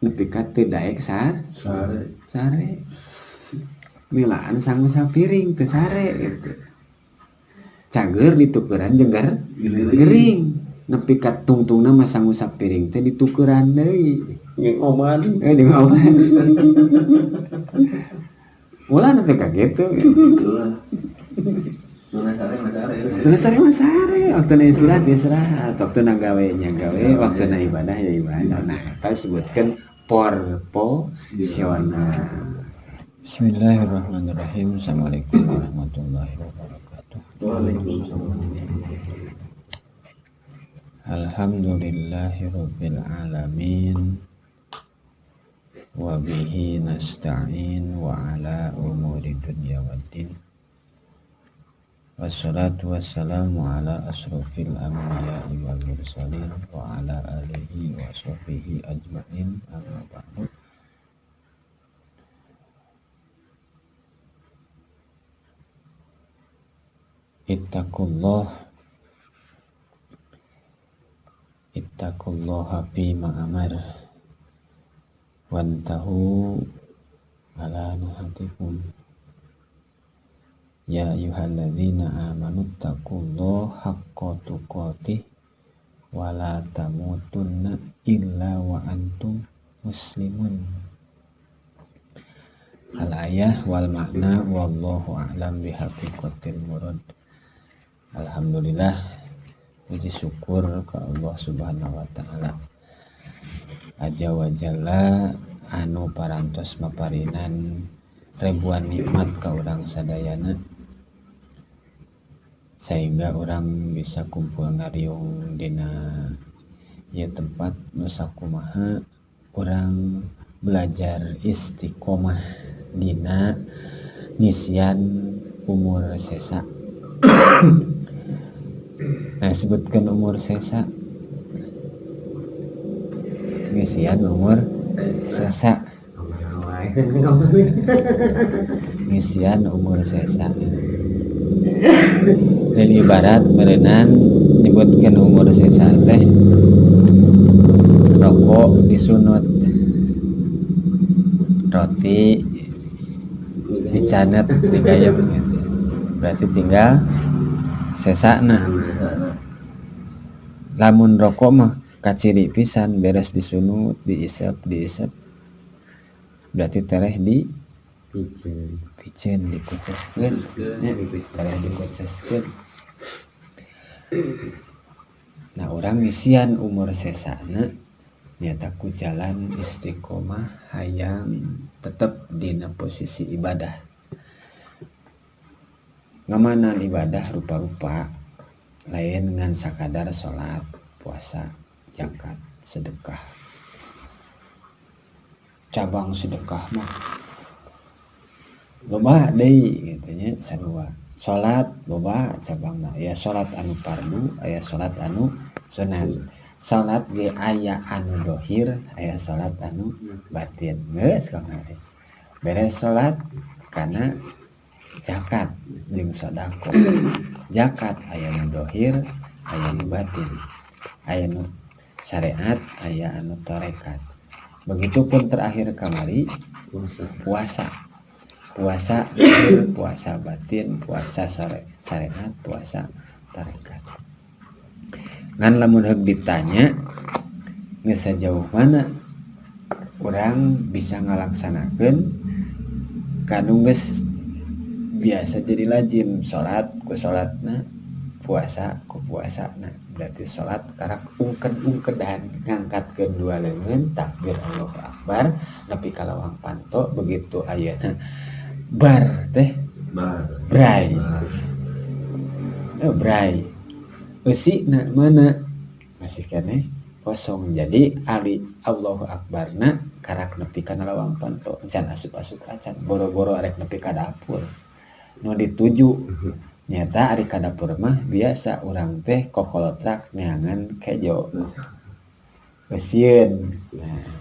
Nepi ka teu daek Sare. Sare. Milaan sangu sapiring teu sare gitu. Cager ditukeran jeung gering. Nepi ka tungtungna mah sangu sapiring teh ditukeran deui. Jeung oman. Jeung oman. Ulah nepi ka kitu. Ulah. Tuna sare mah sare. Waktuna sare mah sare, waktuna istirahat istirahat, waktuna gawe nya gawe, waktuna ibadah ya ibadah. Nah, eta disebutkeun proporsional. Bismillahirrahmanirrahim. Assalamualaikum warahmatullahi wabarakatuh. Waalaikumsalam. Alhamdulillahirabbil alamin. Wa bihi nasta'in wa ala umuri dunya waddin. Wassalatu wassalamu ala asrofil anbiya'i wal mursalin wa ala alihi wa sahbihi ajmain, amma ba'du. Ittaqullah, ittaqullaha fima amar wantahu ala nahatikum. Ya ayyuhalladzina amanu taqullaha haqqa tuqatih wa la tamutunna illa wa antum muslimun. Al-ayah wal makna wallahu a'lam bihaqiqatil murad. Alhamdulillah, puji syukur ke Allah Subhanahu wa taala. Aja wa jalla anu parantos maparinan ribuan nikmat ka urang sadayana sehingga orang bisa kumpul ngariung dina ieu tempat nu sakumaha urang belajar istiqomah dina ngisian umur sesa. Nah, sebutkan umur sesa, ngisian umur sesa, ngisian umur sesa. Dan ibarat merenan nyebutkan umur sesa teh rokok disunut, roti dicanet, digayem gitu. Berarti tinggal sesana. Lamun rokok mah kaciri pisan, beres disunut, diisep, diisep. Berarti tereh di piceun, piceun dikuceskeun, ya, tereh dikuceskeun. Nah, urang ngisian umur sesana nyata ku jalan istiqomah hayang tetep dina posisi ibadah. Ngamanan ibadah rupa-rupa lain ngan sakadar salat, puasa, zakat, sedekah. Cabang sedekah mah loba deui kitu nya sarua. Salat loba cabangna, aya salat anu fardu, aya salat anu sunat. Salat ge aya anu dohir, aya salat anu batin. Geus kamari. Beres salat kana zakat jeung sedekah. Zakat aya nu dohir, aya nu batin. Aya nu syariat, aya anu tarekat. Begitupun terakhir kamari puasa. Puasa dohir, puasa batin, puasa syariat, puasa tarekat. Ngan lamun heug ditanya geus sajauh mana urang bisa ngalaksanakeun kanu geus biasa jadi lazim salat ku salatna, puasa ku puasana. Berarti salat karak ungked-ungkedan ngangkatkeun dua leungeun takbir Allahu Akbar nepi ka lawang panto begitu ayeuna bar teh bar bray. Bray eusina mana masih keneh kosong. Jadi ali Allahu Akbarna karak nepi kana lawang panto can asup-asup acan boro-boro arek nepi ka dapur nu dituju nyata ari ka dapur mah biasa urang teh kokolotrak neangan kejo eusieun. Nah,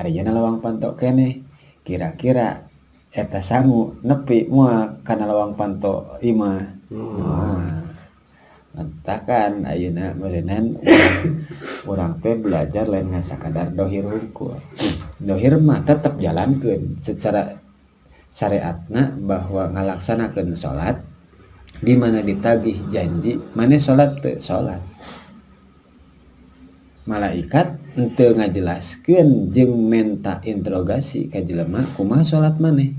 ari jeung lawang panto keneh kira-kira eta sangu nepi moal kana lawang panto imah. Nah, mentakan ayeuna meureunnan urang teh belajar lain ngan sakadar dohir hungkul. Dohir mah tetep jalankeun secara syariatna bahwa ngalaksanakeun salat di mana ditagih janji maneh salat teu salat. Malaikat henteu ngajelaskeun jeung menta interogasi ka jelema kumaha salat maneh.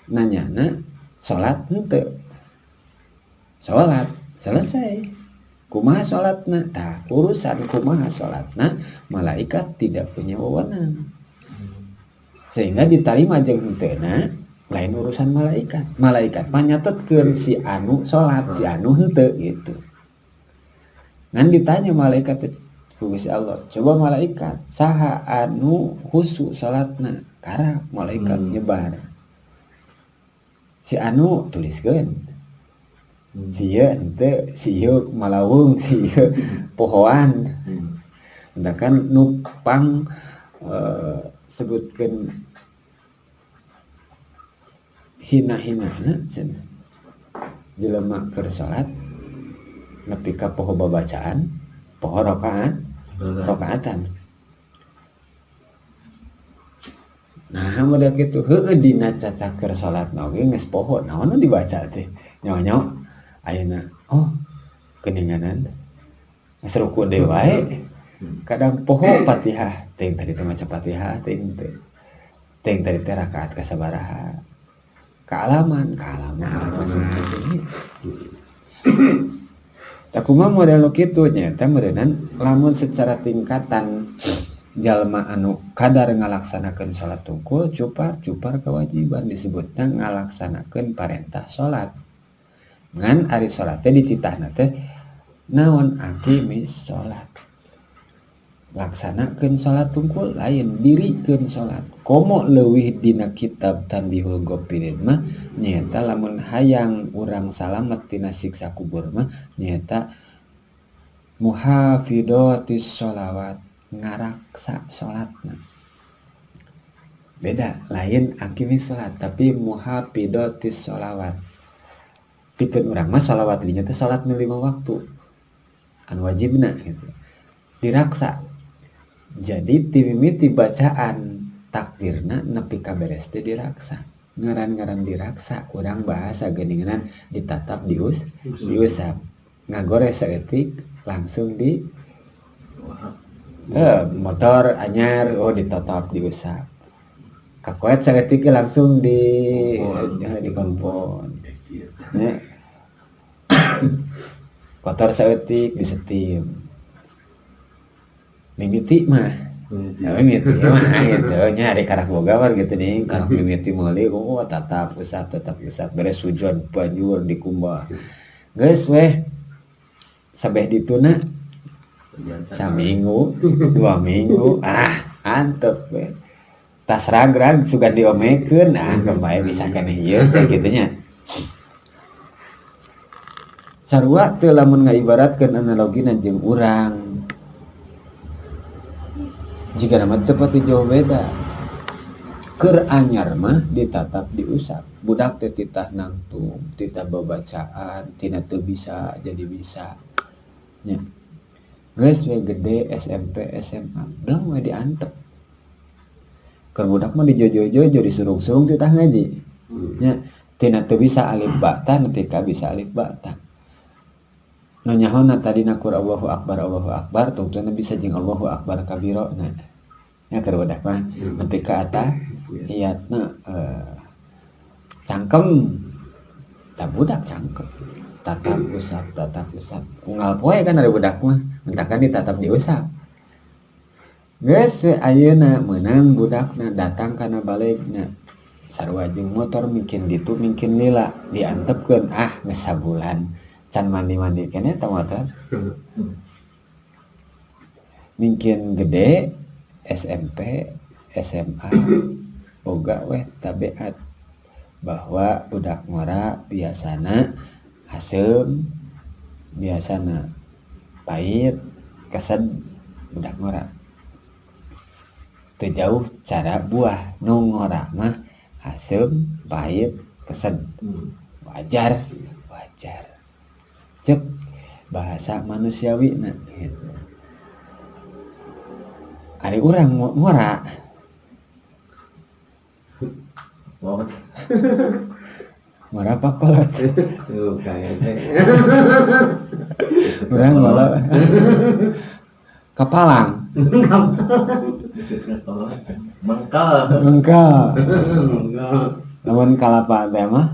Nanyana salat henteu? Salat, selesai. Kumaha salatna? Tah, urusan kumaha salatna malaikat tidak punya wewenang. Sehingga ditarima jeung henteuna lain urusan malaikat. Malaikat mah nyatetkeun si anu salat, si anu henteu gitu. Ngan ditanya malaikat teh ku Gusti Allah, coba malaikat saha anu khusyuk salatna? Karak malaikat nyebar. Si anu tuliskeun. Si ieu henteu, si ieu malawung, si ieu pohoan. Kan nu pang sebutkeun hina-hinana cenah. Jelema keur salat nepi ka poho babacaan, poho rakaat, rakaatan. Nah, model kitu heueuh dina cacaker salatna oge geus poho naon nu dibaca teh. Nyaho-nyaho ayeuna oh geuninganan geus ruku deui wae. Kadang poho Fatihah, teuing tadi teh maca Fatihah teuing teu. Teuing tadi teh rakaat kasabaraha. Kaalaman, kaalaman masing-masing. Tah kumaha model nu kitu nyaeta meureunan lamun secara tingkatan jalma anu kadar ngalaksanakeun salat tungkul cupar-cupar kewajiban disebutna ngalaksanakeun parentah salat. Ngan ari salat teh dititahna teh naon aqimis salat. Laksanakeun salat tungkul lain dirikeun salat. Komo leuwih dina kitab Tanbihul Ghafilin mah nyaeta lamun hayang urang salamet tina siksa kubur mah nyaeta muhafidhatis sholawat, ngaraksa salatna. Beda, lain aqimis salat tapi muhafidhatis sholawat. Pikeun urang mah sholawat dinya teh salat nu 5 waktu. Anu wajibna gitu. Diraksa. Jadi ti mimiti bacaan takbirna nepi ka beres teh diraksa. Ngaran-ngaran diraksa urang bahasa geuningan ditatap diusap. Ngagores saeutik langsung di motor anyar oh ditatap diusap. Kakoet saeutik langsung di kompon. Nya. Kotor saeutik disetim. Mimiti mah. Mimiti mah gitu nya ari karak boga mah gitu nih, karak mimiti meuli oh tatap usap beres hujan banjur dikumbah. Geus weh sabeh dituna saminggu, 2 minggu, ah antep we. Tas rag-rag sugan diomekeun, ah keun bae bisa keneh ieu teh kitu nya. Sarua teu lamun ngaibaratkeun analogina jeung urang. Jika nama teu pati jauh beda. Keur anyar mah ditatap diusap. Budak teh titah nangtung, titah babacaan, tina teu bisa jadi bisa. Nya. Geus we gede SMP, SMA, belum we diantep. Keur budak mah dijojo-jojo disurung-surung titah ngaji. Nya, tina teu bisa alif ba ta nepi ka bisa alif ba ta. Nu nyahona tadina kur Allahu Akbar tungtungna bisa jeung Allahu Akbar kabiro na. Nya keur budak mah nepi ka atahiyatna cangkem. Tah budak cangkem. Tatap usap. Unggal poe kan ari budak mah, mentakan ditatap diusap. Geus we ayeuna meunang budakna datang kana balegna. Sarua jeung motor mungkin ditu mungkin lila diantepkeun ah geus sabulan can mandi-mandi keneh eta motor. Mungkin gede SMP, SMA boga weh tabiat bahwa budak ngora biasana haseum, biasana pahit, kesed budak ngora. Teu jauh cara buah nu ngora mah haseum, pahit, kesed. Wajar, wajar. Cek bahasa manusiawi na gitu. Ari urang ngora. Ngora apa kolot? Tuh kayaknya. Urang ngora. Kapalang. Mengkal. Mengkal. Lamun kalapa teh mah?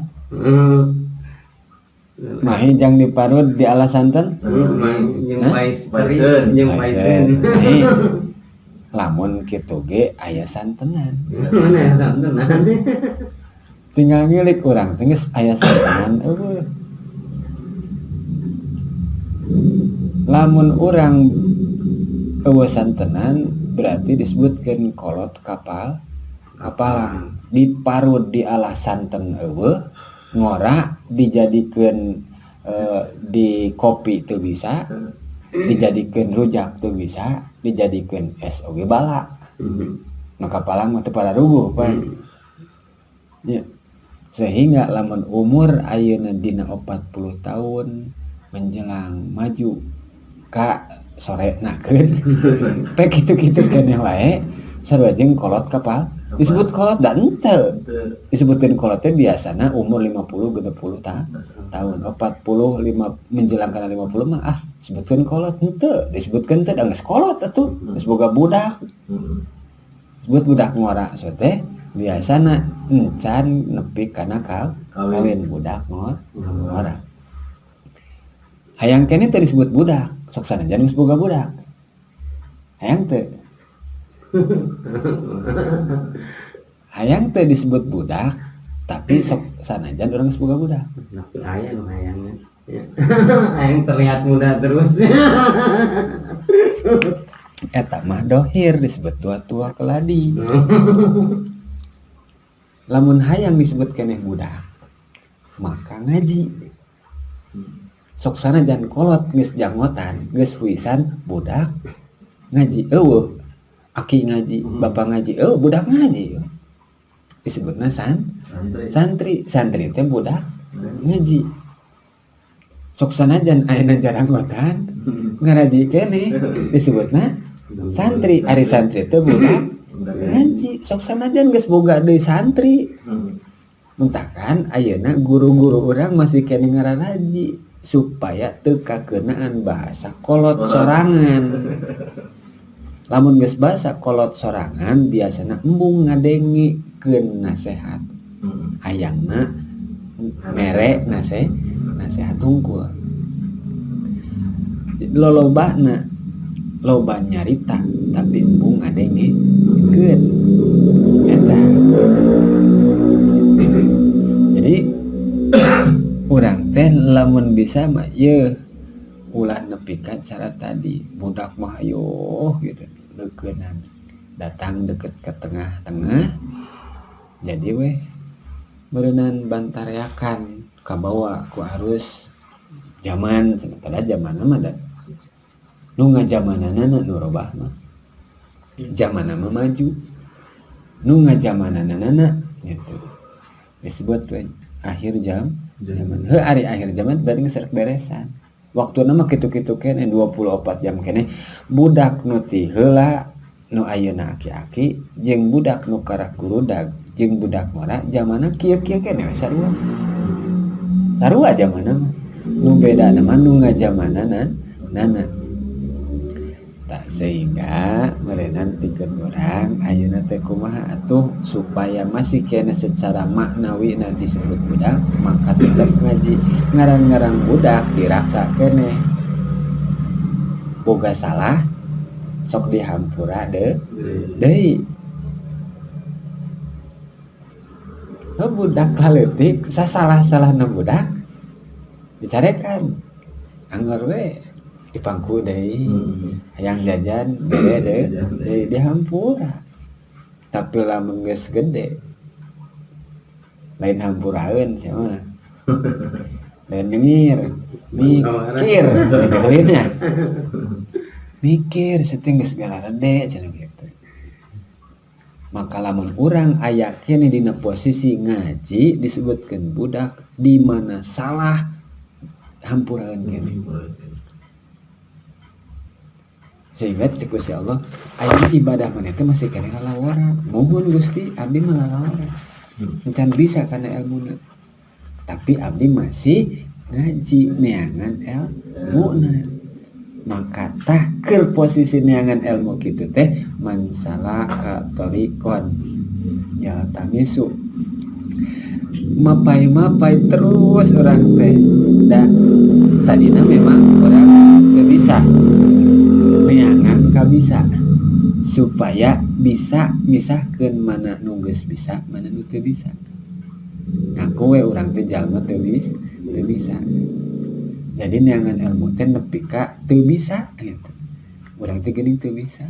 Mahi jang diparut di alas santen? Jeung paisen, jeung paisen. Lamun kitu ge aya santenan. Mana santenan? Tinggal ngilik urang teh geus aya santenan eueuh. Lamun urang eueuh santenan berarti disebutkeun kolot kapal kapalang diparut di alas santen eueuh ngora dijadikeun di kopi teu bisa, dijadikeun rujak teu bisa, dijadikeun es oge bala. Nu kapalang mah teu pararuguh pan. Nya. Sehingga lamun umur ayeuna dina 40 tahun menjelang maju ka sore nakeun teh kitu-kitu keneh wae sarua jeung kolot kapal. Disebut kolot da henteu. Disebutkeun kolot teh biasana umur 50 60 tahun. 45 menjelang kana 50 mah ah sebutkeun kolot henteu. Disebutkeun teh da geus kolot atuh, geus boga budak. Sebut budak ngora so teh biasana encan nepi kana kawin budak ngora. Hayang keneh teh disebut budak, sok sanajan geus boga budak. Hayang teu. Hayang teh disebut budak, tapi sok sanajan urang geus boga budak. Tapi aya nu hayangna. Hayang terlihat muda terus. Eta mah dohir disebut tua-tua keladi. Lamun hayang disebut keneh budak, maka ngaji. Sok sanajan kolot geus jangotan, geus huisan budak ngaji eueuh. Aki ngaji, bapak ngaji, eueuh budak ngaji. Disebutna santri. Santri teh budak ngaji. Sok sanajan ayeuna jaranggotan ngaraji keneh disebutna santri. Ari santri teh budak ngaji. Sok sanajan geus boga deui santri. Mentakan ayeuna guru-guru urang masih keneh ngararaji supaya teu kakeunaan bahasa kolot sorangan. Lamun geus bahasa kolot sorangan biasana embung ngadengikeun nasehat. Hayangna mere nasehat hungkul. Lolobana loba nyarita tapi embung ngadengikeun. Eta. Jadi urang teh lamun bisa mah yeuh ulah nepi ka cara tadi budak mah hayoh gitu leukeunan datang deket ke tengah-tengah jadi weh meureunan bantareakan kabawa ku arus zaman pada zamanna mah da nu ngajamananana nu robah mah zamanna mah maju nu ngajamananana gitu disebut we akhir zaman heuh ari akhir zaman berarti geus rek beresan waktuna mah kitu-kitu keneh 24 jam keneh budak nu ti heula nu ayeuna aki-aki jeung budak nu karak gurudag jeung budak ngora zamanna kieu-kieu keneh we sarua sarua zamanna mah nu bedana mah nu ngajamanana nana tak sehingga meureunan pikeun urang ayeuna teh kumaha atuh supaya masih keneh secara maknawina disebut budak maka tetep ngaji ngaran-ngaran budak diraksa keneh boga salah sok dihampura deui. Heuh budak laleutik sasalah-salahna budak dicarekan anggar we dipangku deui hayang jajan bere deui dihampura tapi lamun geus gede lain hampuraeun sia mah lain nyengir mikir cenah mikir seting geus galarede cenah kitu maka lamun urang aya keneh dina posisi ngaji disebutkeun budak di mana salah hampuraeun keneh. Sehingga cek Gusti Allah, aya ibadah maneh teh masih keneh lalawara. Muhun Gusti, abdi mah lalawara. Encan bisa kana ilmuna. Tapi abdi masih ngaji neangan ilmuna. Maka tah keur posisi neangan ilmu kitu teh man salaka tariqon yaltamisu. Mapai-mapai terus orang teh. Da tadina memang orang teu bisa neangan ka bisa supaya bisa misahkeun mana nu geus bisa mana nu teu bisa. Ngaku we urang teh jalma teu bisa. Jadi neangan ilmu teh nepi ka teu bisa gitu. Urang teh geuning teu bisa.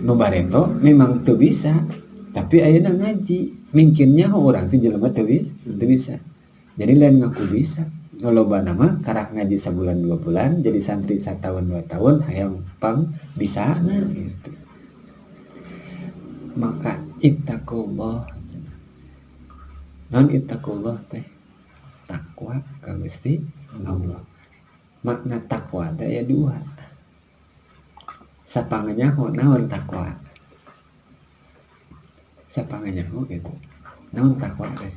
Nu bareto memang teu bisa, tapi ayeuna ngaji, mungkin nyaho urang teh jelema teu bisa. Jadi lain ngaku bisa. Lobana mah karak ngaji sabulan 2 bulan jadi santri satahun 2 tahun hayang pang bisana gitu. Maka ittaqullah. Non ittaqullah teh takwa ka Gusti Allah. Makna takwa teh aya dua. Sapanganyaho naon takwa? Sapanganyaho gitu. Naon takwa teh?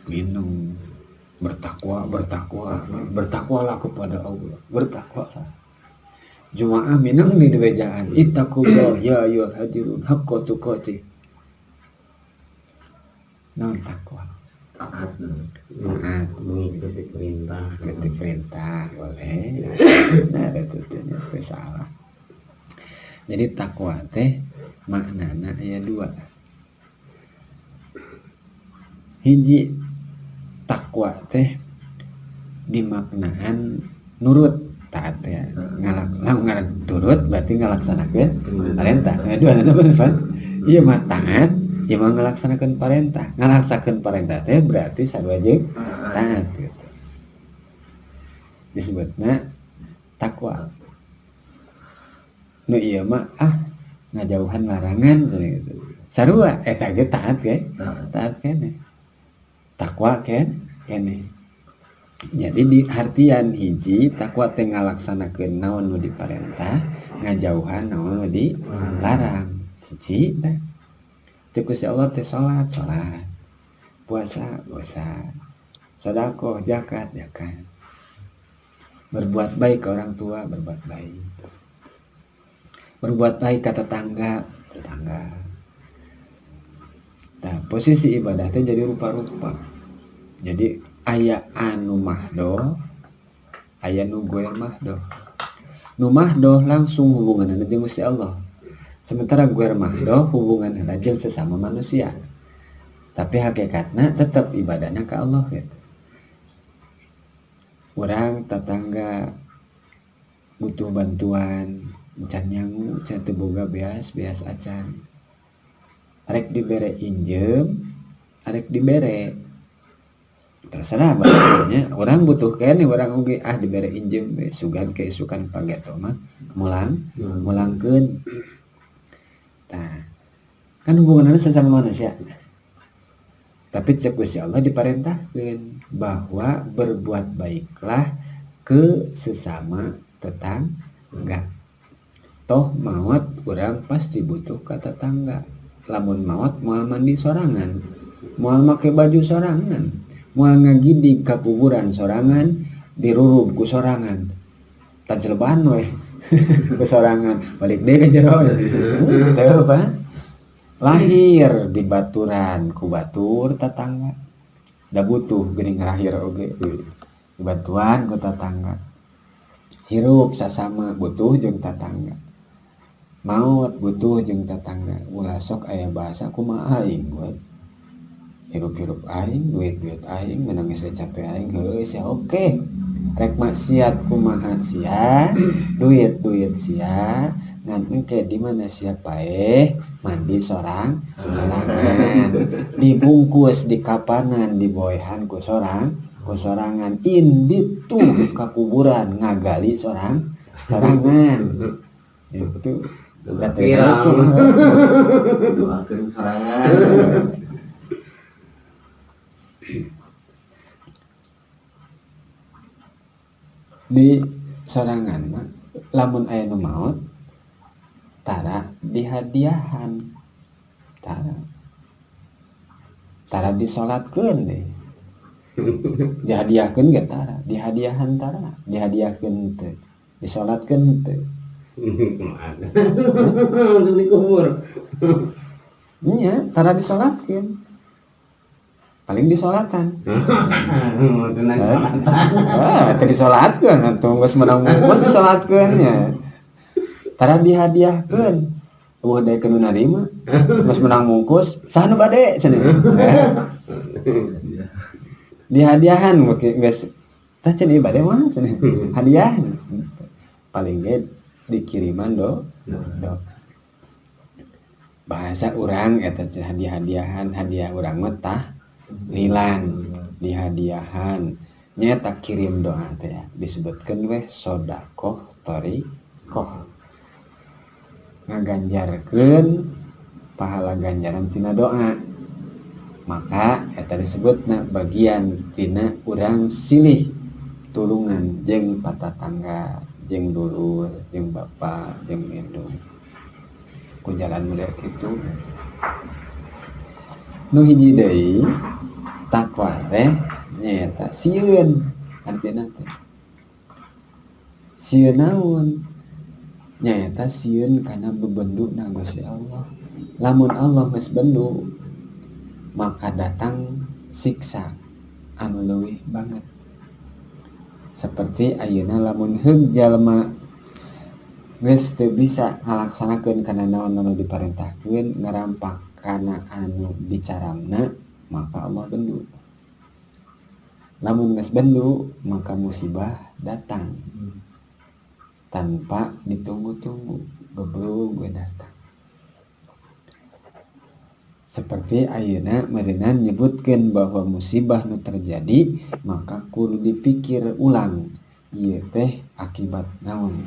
Minum, bertakwa, bertakwa, bertakwalah kepada Allah, bertakwalah. Jumaah minum di bejaan, ittaqullah ya ayyuhal hadirun haqqa tuqatih. Naon takwa? Taat, taat, mengikuti perintah. Mengikuti perintah boleh. Nah, itu teh salah. Jadi takwa teh maknana aya dua. Hiji takwa teh dimaknaan nurut taat ya. Ngalak ngaran turut berarti ngalaksanakeun parentah. Nah, dua anu bener pan? Ieu mah taat, ieu mah ngalaksanakeun parentah. Ngalaksanakeun parentah teh berarti sarua jeung taat gitu. Disebutna takwa. Nu ieu mah ngajauhan larangan gitu. Sarua eta ge taat ge, taat keneh. Takwa keneh. Jadi di artian hiji takwa teh ngalaksanakeun naon nu diparentah, ngajauhan naon nu dilarang. Hiji teh. Cek Gusti Allah teh salat, salat. Puasa, puasa. Sedekah, zakat, zakat. Berbuat baik ke orang tua, berbuat baik. Berbuat baik ke tetangga, tetangga. Nah, posisi ibadah teh jadi rupa-rupa. Jadi aya anu mahdoh, aya nu goer mahdoh. Nu mahdoh langsung hubunganna jeung Gusti Allah. Sementara goer mahdoh hubunganna jeung sesama manusia. Tapi hakikatna tetap ibadahna ka Allah gitu. Urang tetangga butuh bantuan, can nyangu, can teu boga beas, beas acan. Arek dibere injem, arek dibere. Terserah bahasanya, orang butuh keneh urang oge dibere injem we sugan keisukan pageto mah mulang, mulangkeun. Tah, kan hubunganna sesama manusia. Tapi cek Gusti Allah diparentahkeun bahwa berbuat baiklah ke sesama tetangga. Toh maot urang pasti butuh ka tetangga. Lamun maot moal mandi sorangan, moal make baju sorangan, moal ngagidig ka kuburan sorangan, dirurub ku sorangan. Tajleban weh ku sorangan, balik deui ka jero. Teu Pak. Lahir di baturan ku batur tetangga. Da butuh geuning lahir oge dibantuan ku tetangga. Hirup sasama butuh jeung tetangga. Maot butuh jeung tetangga. Ulah sok aya bahasa kumaha aing we. Hirup-hirup aing, duit-duit aing, menang geus capek aing, heueuh sia oke. Rek maksiat kumaha sia, duit-duit sia, ngan engke di mana sia paeh mandi sorang sorangan, dibungkus di kapanan diboehan ku sorang ku sorangan, indit tuh ka kuburan ngagali sorang sorangan. Itu Pirang. Doakeun sorangan. Di sorangan mah lamun aya nu maot tara dihadiahan, tara tara disolatkeun deh, dihadiahkeun ge tara, dihadiahan tara, dihadiahkeun teu, disolatkeun teu. Langsung dikubur. Nya tara disolatkeun, paling disolatan. Tenang. Ah, teu disolatkeun atuh, geus meunang bungkus disolatkeun nya. Tara dihadiahkeun, euweuh daekeun nu narima, geus meunang bungkus, saha nu bade cenah. Eh. Dihadiahan geus tah cenah, ieu bade mah cenah. Hadiah. Paling ge dikiriman do. Bahasa urang eta cenah hadiah-hadiahan, hadiah urang mah tahlilan, dihadiahan. Nyaeta kirim doa teh ya, disebutkeun weh sodakoh thoriqoh. Ngaganjarkeun pahala ganjaran tina doa. Maka eta disebutna bagian tina urang silih tulungan jeung patatangga, jeung dulur, jeung bapa, jeung indung. Ku jalan model kitu. Nu hiji deui, takwa teh nyaeta sieun artina teh. Sieun naon? Nyaeta sieun kana bebenduna Gusti Allah. Lamun Allah geus bendu, maka datang siksa anu leuwih banget. Seperti ayeuna lamun heug jalma geus teu bisa ngalaksanakeun kana naon anu diparentahkeun, ngarampak kana anu dicaramna, maka Allah bendu. Lamun geus bendu, maka musibah datang tanpa ditunggu-tunggu, gebrug we datang. Seperti ayeuna meureunan nyebutkeun bahwa musibah nu terjadi maka kudu dipikir ulang, ieu teh akibat naon,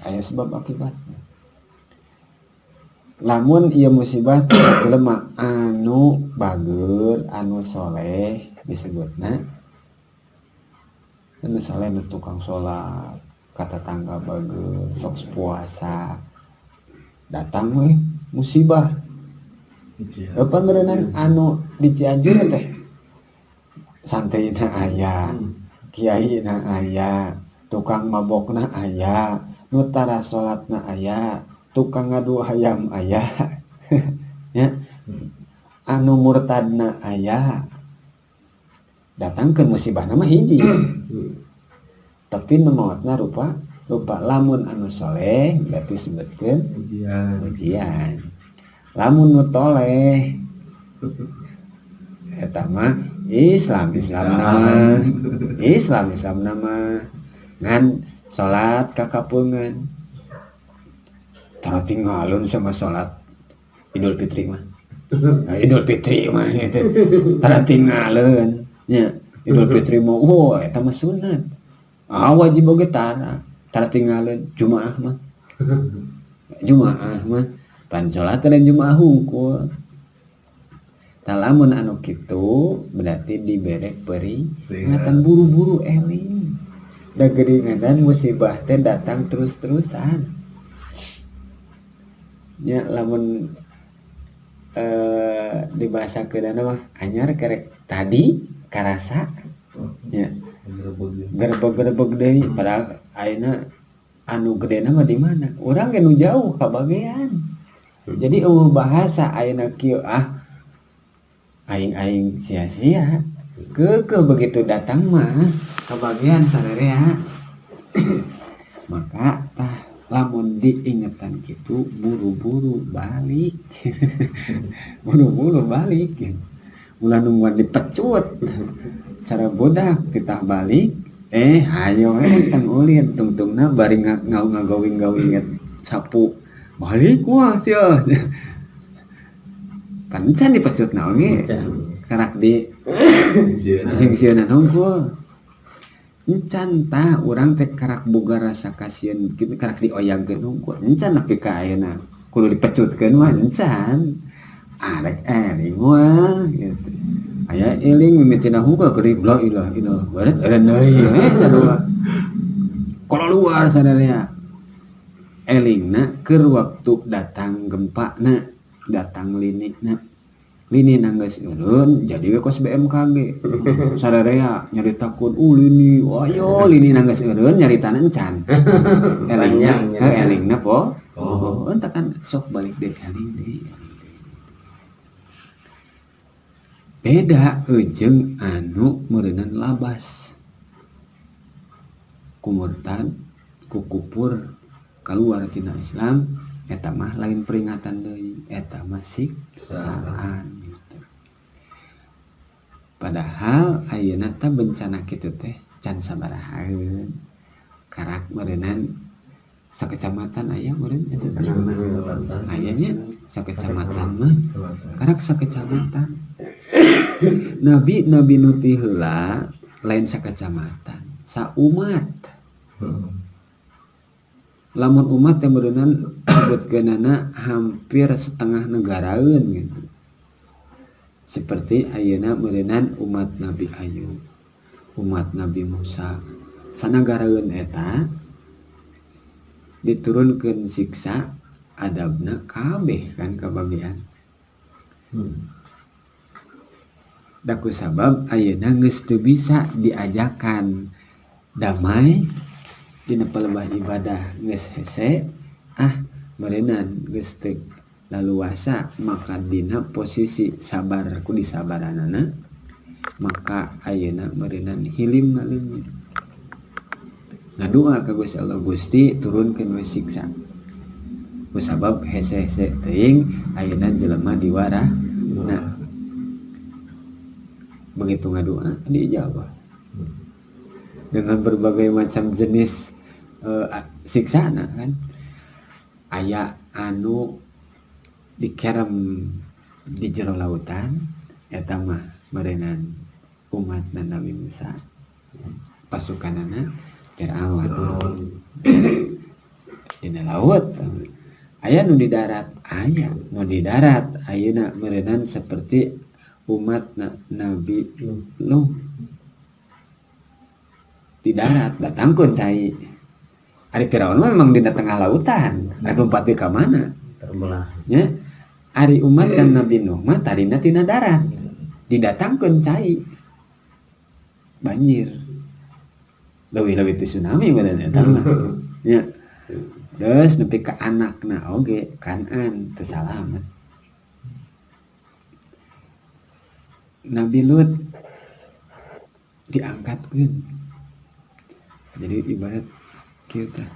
aya sebab akibatna. Lamun ieu musibah teh jelema anu bageur, anu soleh disebutna, anu soleh, nu tukang salat, ka tatangga bageur, sok puasa, datang we musibah. Eupan meureunan anu di Cianjur teh santrina aya, kiaina aya, tukang mabokna aya, nu tara salatna aya, tukang ngadu hayam aya nya, anu murtadna aya. Datangkeun musibahna mah hiji, tapi nu maotna rupa rupa. Lamun anu soleh berarti sebutkeun ujian. Ujian. Lamun nu toleh eta mah Islam, Islam nama Islam, Islam nama ngan salat kakapungan, tara tinggalun sama salat Idul Fitri mah. Nah, Idul Fitri mah gitu tara tinggalun nya. Idul Fitri mah, oh, eta mah sunat, ah, wajib oge tara tara tinggalun. Jumaah mah, Jumaah mah pan salat lain Jumaah hungkul. Tah, lamun anu kitu berarti dibere peringatan, buru-buru eling da geuningan musibah teh datang terus-terusan nya. Lamun dibahasakeunana mah anyar kerek tadi karasa nya, gerebeg-gerebeg deui, padahal ayeuna anu gedena mah di mana urang ge nu jauh kabagean. Jadi euweuh bahasa ayeuna kieu, ah, aing-aing sia-sia keukeuh, begitu datang mah kabagean sarerea. Maka tah lamun diingetan kitu, buru-buru balik, buru-buru balik, ulah nungguan dipecut cara budak kita balik. Eh, hayo eh tang ulin tungtungna bari ngagawing-gawing sapu balik, wah sia pan can dipecut naon ge karak di sieun hungkul encan. Tah, urang teh karak boga rasa kasieun kitu, karak dioyagkeun hungkul, encan nepi ka ayeuna kudu dipecutkeun mah encan. Arek eling mah gitu, aya eling mimitina hungkul keur la ilaha illallah baret eureun deui we sarua. Kalau luar sadarnya elingna keur waktu datang gempa na, datang lini na, lini geus eureun jadi we kos BMKG sadarea nyaritakeun lini, ayo lini geus eureun nyaritana encan elingna. Panjang, ya. Heuh, elingna po. Oh. Oh, entah kan sok balik deui, eling deui, eling deui. Beda jeung anu meureunan labas ku murtad, ku kufur, keluar tina Islam, eta mah lain peringatan deui, eta mah siksaan gitu. Padahal ayeuna teh bencana kitu teh can sabarahaeun, karak meureunan sakecamatan aya meureun eta teh. Aya nya sakecamatan mah, karak sakecamatan. Nabi nabi nu ti heula lain sakecamatan, saumat. Lamun umat yang meureunan sebutkeunana hampir setengah negaraeun gitu. Seperti ayeuna meureunan umat Nabi Ayub, umat Nabi Musa, sanagaraeun eta diturunkeun siksa adabna kabeh kan kabagian. Da ku sabab ayeuna geus teu bisa diajakan damai dina palebah ibadah, geus hese ah meureunan geus teu laluasa, maka dina posisi sabar ku disabaranana, maka ayeuna meureunan hilimna leungit, ngadua ka Gusti Allah, "Gusti, turunkeun we siksa ku sabab hese-hese teuing ayeuna jelema diwarah." Nah, begitu ngadua diijabah dengan berbagai macam jenis siksana kan. Aya anu dikerem di jero lautan, eta mah meureunan umat Nabi Musa, pasukanana Fir'aun dina laut. Aya nu di darat, aya nu di darat ayeuna meureunan seperti umat Nabi Nuh, di darat datangkeun cai. Ari Firaun mah memang dina tengah lautan, rek lompat ka mana? Terbelah. Nya, ari umat dan Nabi Nuh mah tadina tina darat, didatangkeun cai, banjir leuwih-leuwih ti tsunami badan eta mah nya. Terus nepi ka anakna oge Kan'an teu salamet. Nabi Lut diangkatkeun, jadi ibarat kieu tah,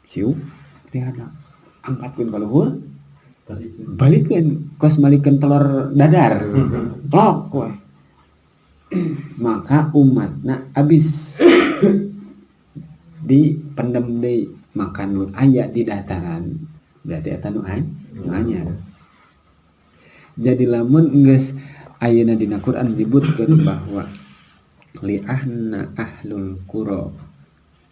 siuk tiada, angkatkeun ka luhur, balikeun kos malikeun telur dadar, plok we. Maka umatna abis dipendem deui, maka nu aya di dataran berarti eta nu anyar. Jadi lamun geus ayeuna dina Quran disebutkeun bahwa li'anna ahlul qura,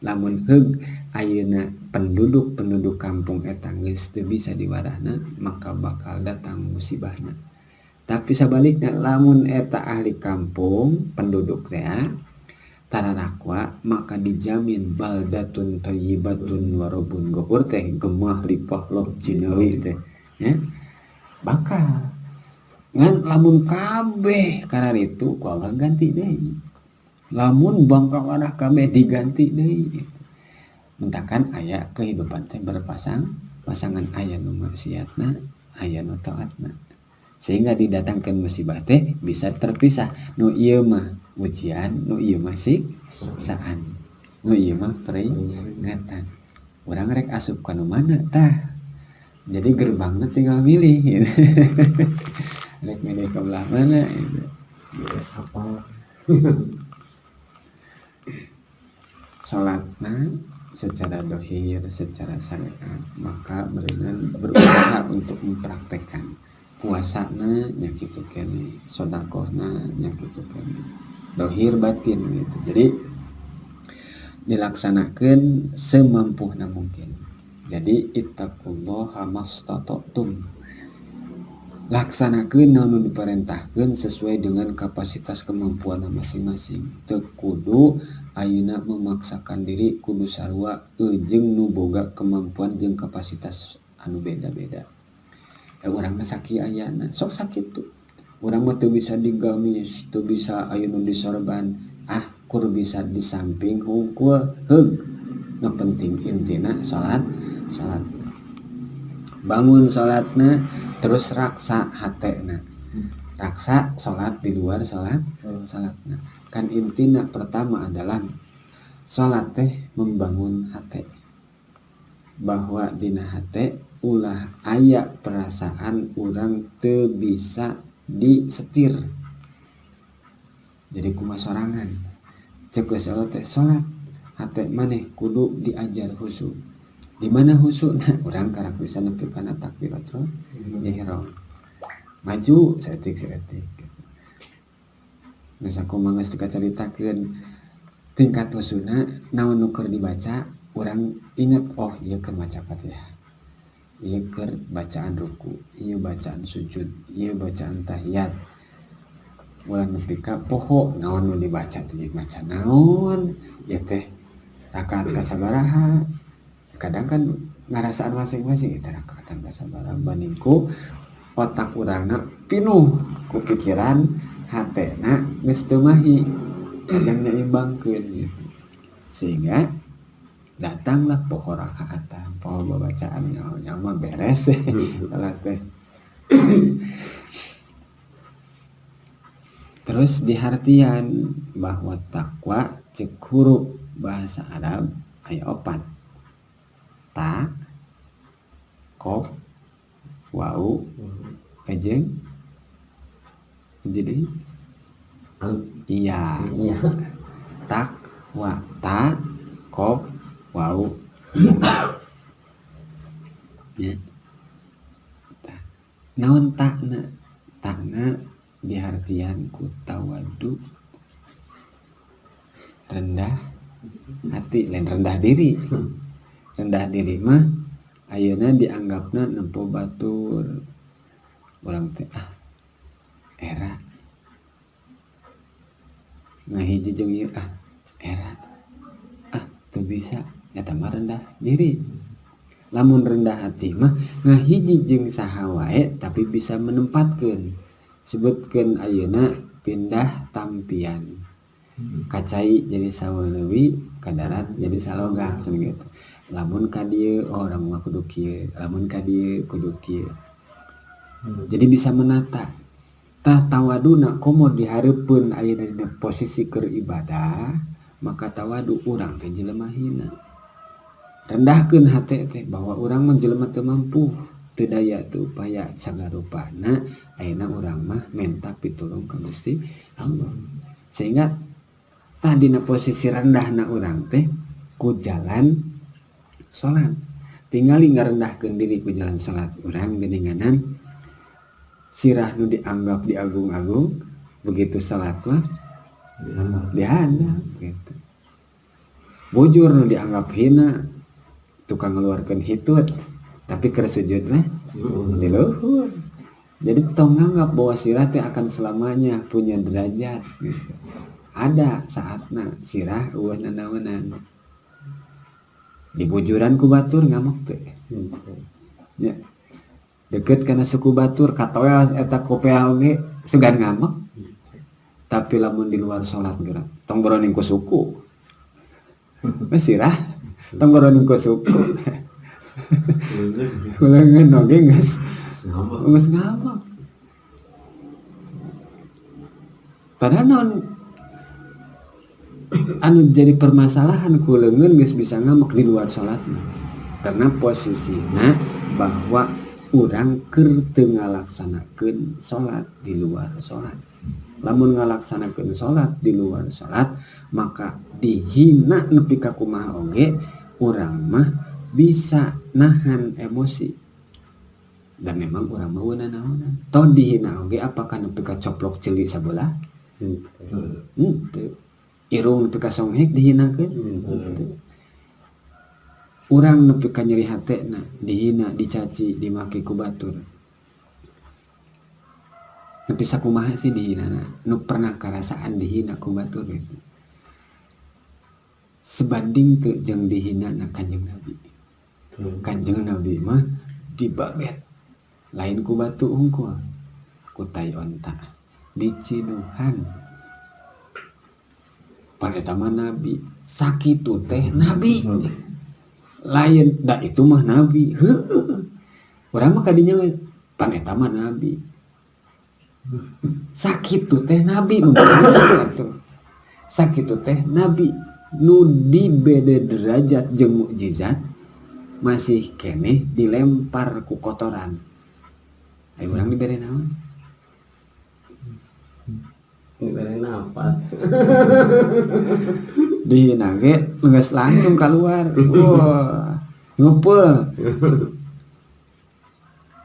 lamun heug ayeuna penduduk-penduduk kampung eta geus teu bisa diwarahna, maka bakal datang musibahna. Tapi sabalikna, lamun eta ahli kampung, penduduk teh tararakwa, maka dijamin baldatun thayyibatun wa rabbun ghafur teh, gemah ripah loh jinawi teh ya bakal. Ngan lamun kabeh kararitu ku Allah ganti deui, lamun bangkawarah kabeh diganti deui. Mentakan aya kehidupan teh berpasang pasangan, aya nu maksiatna, aya nu taatna, sehingga didatangkan musibah teh bisa terpisah, nu ieu mah ujian, nu ieu mah siksaan, nu ieu mah peringatan. Urang rek asup ka nu mana tah? Jadi gerbangna tinggal milih gitu. Rek milih ke belah mana gitu. Yes, apa? Salatna secara dohir, secara syariat, maka meureunan berusaha untuk mempraktekkan. Puasana nya kitu keneh, sodakohna nya kitu keneh, dohir batin gitu. Jadi dilaksanakeun semampuna mungkin. Jadi ittaqullaha mastata'tum, laksanakeun naon nu diperintahkeun sesuai dengan kapasitas kemampuan masing-masing, teu kudu Ayeuna memaksakan diri kudu sarua jeung nu boga kemampuan jeung kapasitas anu beda-beda. Urang mah sakieu ayana, sok sakitu. Urang mah teu bisa digamis, teu bisa aya nu disorban, ah kur bisa di samping hungkul heug. Nu penting intina salat, salat. Bangun salatna terus raksa hatena. Raksa salat di luar salat, salatna. Kan intina pertama adalah salat teh membangun hate. Bahwa dina hate ulah aya perasaan urang teu bisa disetir. Jadi kumaha sorangan. Ceuk Gusti Allah teh salat hate maneh kudu diajar khusyuk. Di mana khusyukna? Urang karak bisa nepi kana takbiratul ihram. Maju saeutik-saeutik. Geus sakumaha geus dikacaritakeun tingkat khusyukna naon nu keur dibaca urang inget, oh ieu keur maca Fatihah, ieu keur bacaan ruku, ieu bacaan sujud, ieu bacaan tahiyat. Ulah nepi ka poho naon nu dibaca teh, maca naon ieu teh, rakaat kasabaraha. Kadang kan ngarasaan masing-masing itu rakaatan kasabaraha, banding ku otak urangna pinuh ku pikiran, hatena geus teu mahi, kadang nyaimbangkeun gitu. Sehingga datanglah poho rakaatan, poho babacaan, nyaho mah beres salat teh. Terus dihartian bahwa takwa cek huruf bahasa Arab aya opat: ta, kof, wau, jeung jadi iya. Takwa, ta, kof, wau, ya. Naon takna? Takna dihartian ku tawadu, rendah hati, lain rendah diri. Rendah diri mah ayeuna dianggapna nempo batur urang teh, ah era ngahiji jeung ieu, ah era, ah teu bisa, eta mah rendah diri. Lamun rendah hati mah ngahiji jeung saha wae tapi bisa menempatkeun. Sebutkeun ayeuna pindah tampian, ka cai jadi sawaleui, ka darat jadi salogak gitu. Lamun ka dieu, oh urang mah kudu kieu, lamun ka dieu kudu kieu, jadi bisa menata. Tah, tawaduna komo dihareupeun ayeuna dina posisi keur ibadah, maka tawadu, urang teh jelema hina, rendahkeun hate teh bahwa urang mah jelema teu mampu, teu daya, teu upaya sagarupana. Ayeuna urang mah menta pitulung ka Gusti Allah, sehingga tah dina posisi rendahna urang teh ku jalan salat, tingali ngarendahkeun diri ku jalan salat. Urang geuninganan sirah nu dianggap diagung-agung, begitu salat mah dihandap gitu. Bujur nu dianggap hina, tukang ngeluarkeun hitut, tapi keur sujud mah di luhur. Jadi tong nganggap bahwa sirah teh akan selamanya punya derajat gitu. Ada saatna sirah euweuh nanaonan, dibujuran ku batur ngamuk teh ya, deket kana suku batur, katoel eta kopea oge sugan ngamuk. Tapi lamun di luar salat geura tong boroning ku suku. Mah sirah tong boroning ku suku, ulangan oge geus geus ngamuk. Padahal naon anu jadi permasalahan ku leungeun geus bisa ngamuk di luar salat mah? Karena posisina bahwa urang keur teu ngalaksanakeun salat di luar salat. Lamun ngalaksanakeun salat di luar salat, maka dihina nepi ka kumaha oge urang mah bisa nahan emosi, dan memang urang mah euweuh nanaonan. Toh dihina oge apakah nepi ka coplok ceuli sabelah? Henteu. Irung nepi ka songhek dihinakeun? Henteu. Urang nepi ka nyeri hatena dihina, dicaci, dimaki ku batur, nepi sakumaha sih dihinana? Nu pernah karasaan dihina ku batur gitu. Sebanding teu jeung dihina na Kanjeng Nabi? Kanjeng Nabi mah dibabet lain ku batu hungkul, ku tai onta, diciduhan. Pan eta mah nabi, sakitu teh nabi. Lain da itu mah nabi. Heueuh. Urang mah kadinya we, pan eta mah nabi. Sakitu teh nabi mun atuh. Sakitu teh nabi nu dibede derajat jeung mukjizat masih keneh dilempar ku kotoran. Ayo urang dibere naon? Dibere napas. Dihina ge geus langsung keluar. Wah, ngumpul.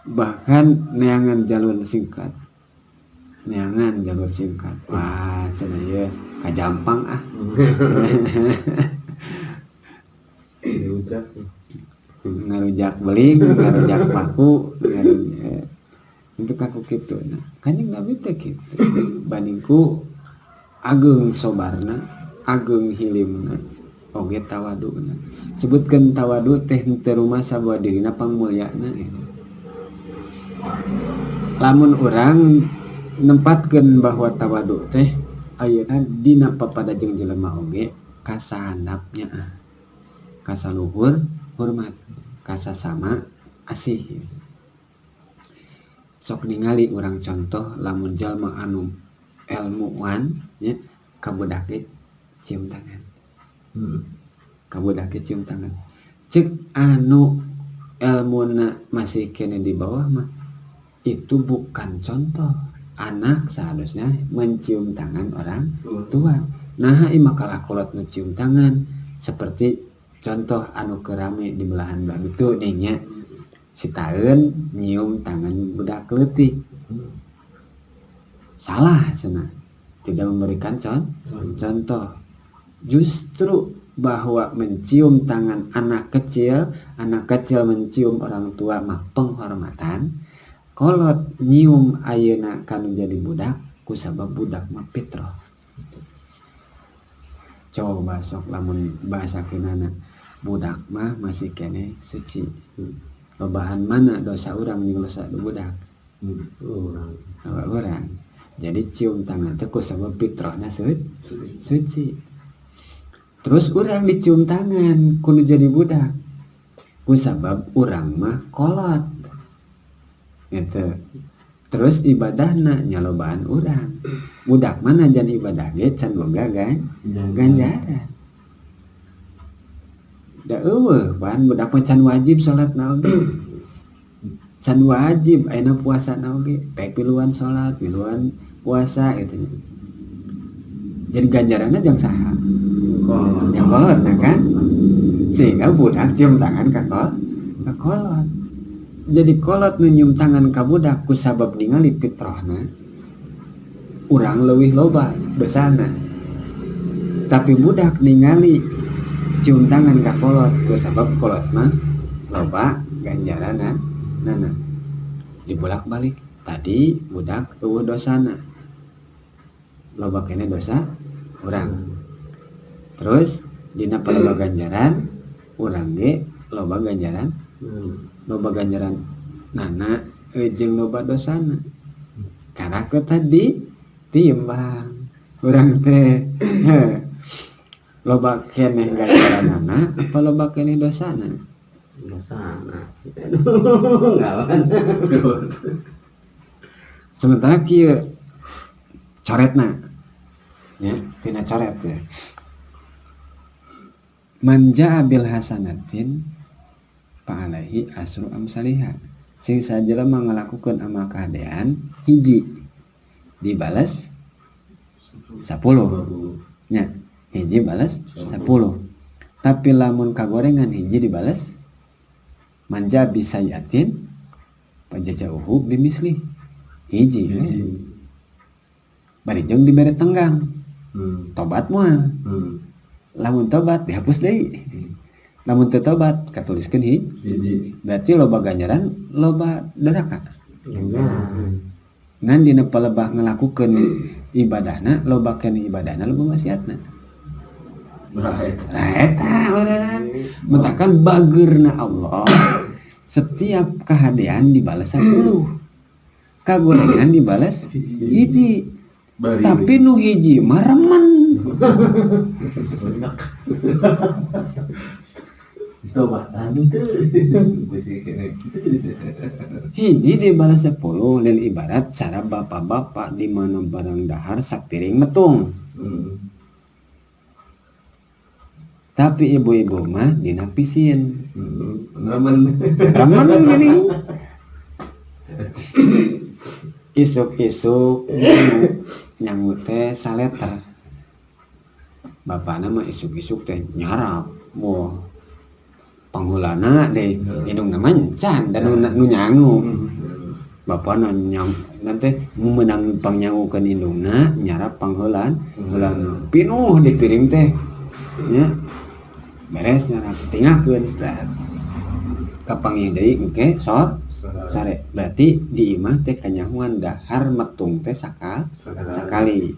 Bahkan neangan jalur singkat. Neangan jalur singkat. Wah, cenah ieu kajampang ah. Dirujak. Ngarujak beling, ngarujak paku, ngarujak itu kaku kitu. Nah, Kanjeng Nabi teh kitu. Bandingku ageng sobarna, ageng hilimna, oge tawaduna. Sebutkeun tawadu teh henteu rumasa bahwa dirina pangmulyana gitu. Lamun urang nempatkeun bahwa tawadu teh ayeuna dina papada jeung jelema oge kasahandapnya ah. Kasaluhur hormat, kasasama asih gitu. Sok ningali urang contoh lamun jalma anu elmuan nya ka budak ge cium tangan. Ka budak ge cium tangan. Cek anu elmuna masih keneh di bawah mah itu bukan contoh. Anak seharusnya mencium tangan orang tua. Nah, ieu mah kalah kolot nu cium tangan seperti contoh anu keur rame di belahan belah ditu nih nya. Si taeun nyium tangan budak leutik. Salah cenah. Tidak memberikan contoh. Justru bahwa mencium tangan anak kecil mencium orang tua mah penghormatan. Kolot nyium ayeuna kanu jadi budak kusabab budak mah fitrah. Coba sok lamun bahasa keunana budak mah masih keneh suci. Lobahan mana dosa urang jeung dosa budak? Urang. Urang. Jadi cium tangan teh kusabab fitrahna suci. Terus urang dicium tangan kudu jadi budak. Kusabab urang mah kolot. Gitu. Terus ibadahna nyalobaan urang. Budak mana jan ibadah ge can boga ganjaran. Da eueuh pan budak mah can wajib salat na oge. Can wajib ayeuna puasa na oge, pek piluan salat, piluan puasa gitu nya. Jadi ganjaranna jang saha? Kolot. Yang kolot nah kan? Sehingga budak cium tangan ka ka kolot. Jadi kolot nu nyium tangan ka budak kusabab ningali fitrahna urang leuwih loba dosana. Tapi budak ningali cium tangan ka kolot kusabab kolot mah loba ganjaranna nana. Dibolak-balik tadi budak eueuh dosana. Loba keneh dosa urang. Terus dina paloba ganjaran urang ge loba ganjaran. Loba ganjaran nana jeung loba dosana. Karena ke tadi timbang urang teh loba keneh ganjaranana apa loba keneh dosana? Dosana. Ngawan. Sementara kieu coretna ya, tina coret ya. Man jaa bil hasanatin fa alaihi asru amsaliha. Sing sajelema ngalakukeun amal kahadean hiji dibales 10. Nya, hiji bales 10. Tapi lamun kagorengan hiji dibales man jaa bisayiatin fajazauhu bimisli. Hiji we. Bari jeung dibere tenggang. Tobat moal. Lamun tobat dihapus deui. Lamun teu tobat katuliskeun hiji. Berarti loba ganjaran loba doraka. Ganjaran. Ngan dina palebah ngalakukeun ibadahna loba keneh ibadahna loba maksiatna. Nah eta beneran. Mentakan bageurna Allah. Setiap kahadean dibales 10. Kagorengan dibales hiji. Tapi nu hiji mah remen. Hiji dibalas 10 lil ibarat cara bapak-bapak di mana barang dahar sapiring metung. Tapi ibu-ibu mah dina pisin. Remen. Remen geuning. Isuk-isuk nyangu teh saleter. Bapana mah isuk-isuk teh nyarap. Wah. Panghulana deh indungna mah encan dan nu nyangu. Bapana nyam nanti meunang pangnyangukeun indungna nyarap panghulan hulana pinuh di piring teh. Nya. Beres nyarap tinggalkeun. Kapanggih deui engke sore. Berarti di imah teh kanyahoan dahar metung teh sakali.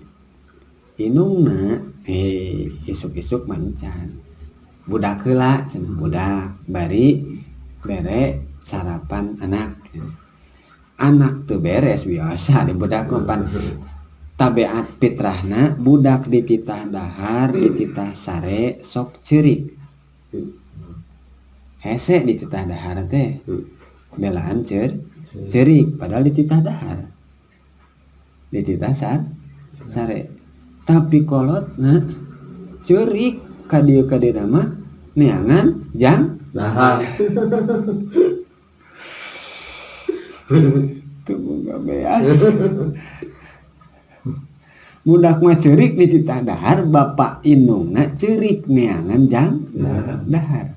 Indungna isuk-isuk mah encan. Budak heula cenah budak bari bere sarapan anak. Anak teu beres biasa di budak mah pan tabiat fitrahna budak dititah dahar dititah sare sok ceurik. Hese dititah dahar teh belaan ceurik padahal dititah dahar. Dititah sare. Tapi kolotna ceurik ka dieu ka dieu mah neangan jang dahar. Teu boga beas. Budak mah ceurik dititah dahar, bapak indungna ceurik neangan jang dahar.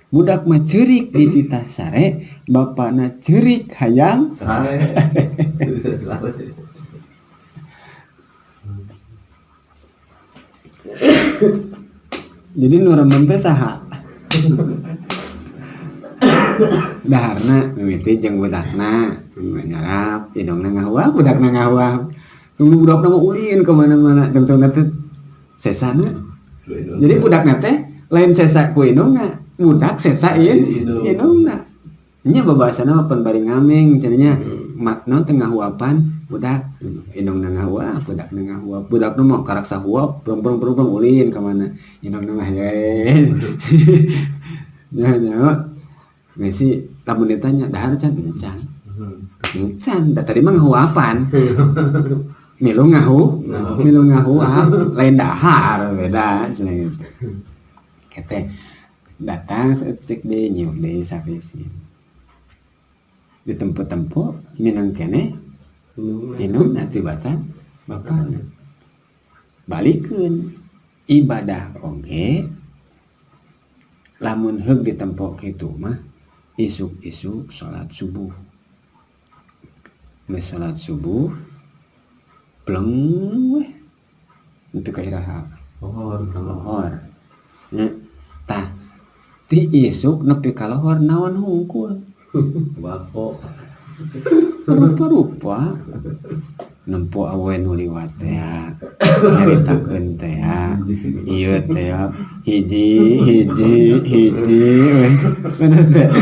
Budak mah ceurik dititah sare, bapakna ceurik hayang sare. Jadi nu remen teh saha? Daharna mimiti jeung budakna nyarap, indungna ngahuap, budakna ngahuap. Tunggu budakna mah ulin ke mana-mana, tungtungna teh sesana. Jadi budakna teh lain sesa ku indungna, budak sesa indungna. Nya babasana mah pan bari ngameng cenah nya. Naon teh ngahuapan budak, indungna ngahuap, budakna ngahuap. Budakna mah karak sahuap, brong-brong-brong ulin ka mana. Indungna mah ye. Nya nya. Geus sih lamun ditanya dahar can encan. Encan, da tadi mah ngahuapan. Milu ngahu, milu ngahuap, lain dahar beda cenah gitu. Kete datang saeutik deui nyiuk deui sapisin. Ditempo-tempo minang keneh indungna tibatan bapana. Balikeun ibadah oge lamun heug ditempo kitu mah isuk-isuk salat subuh. Geus salat subuh pleng weh teu ka iraha. Lohor. Nya tah ti isuk nepi ka lohor naon hungkul. Bako. Rupa-rupa nempo awe nu liwat teh nyaritakeun teh ieu teh hiji hiji hiji weh bener teh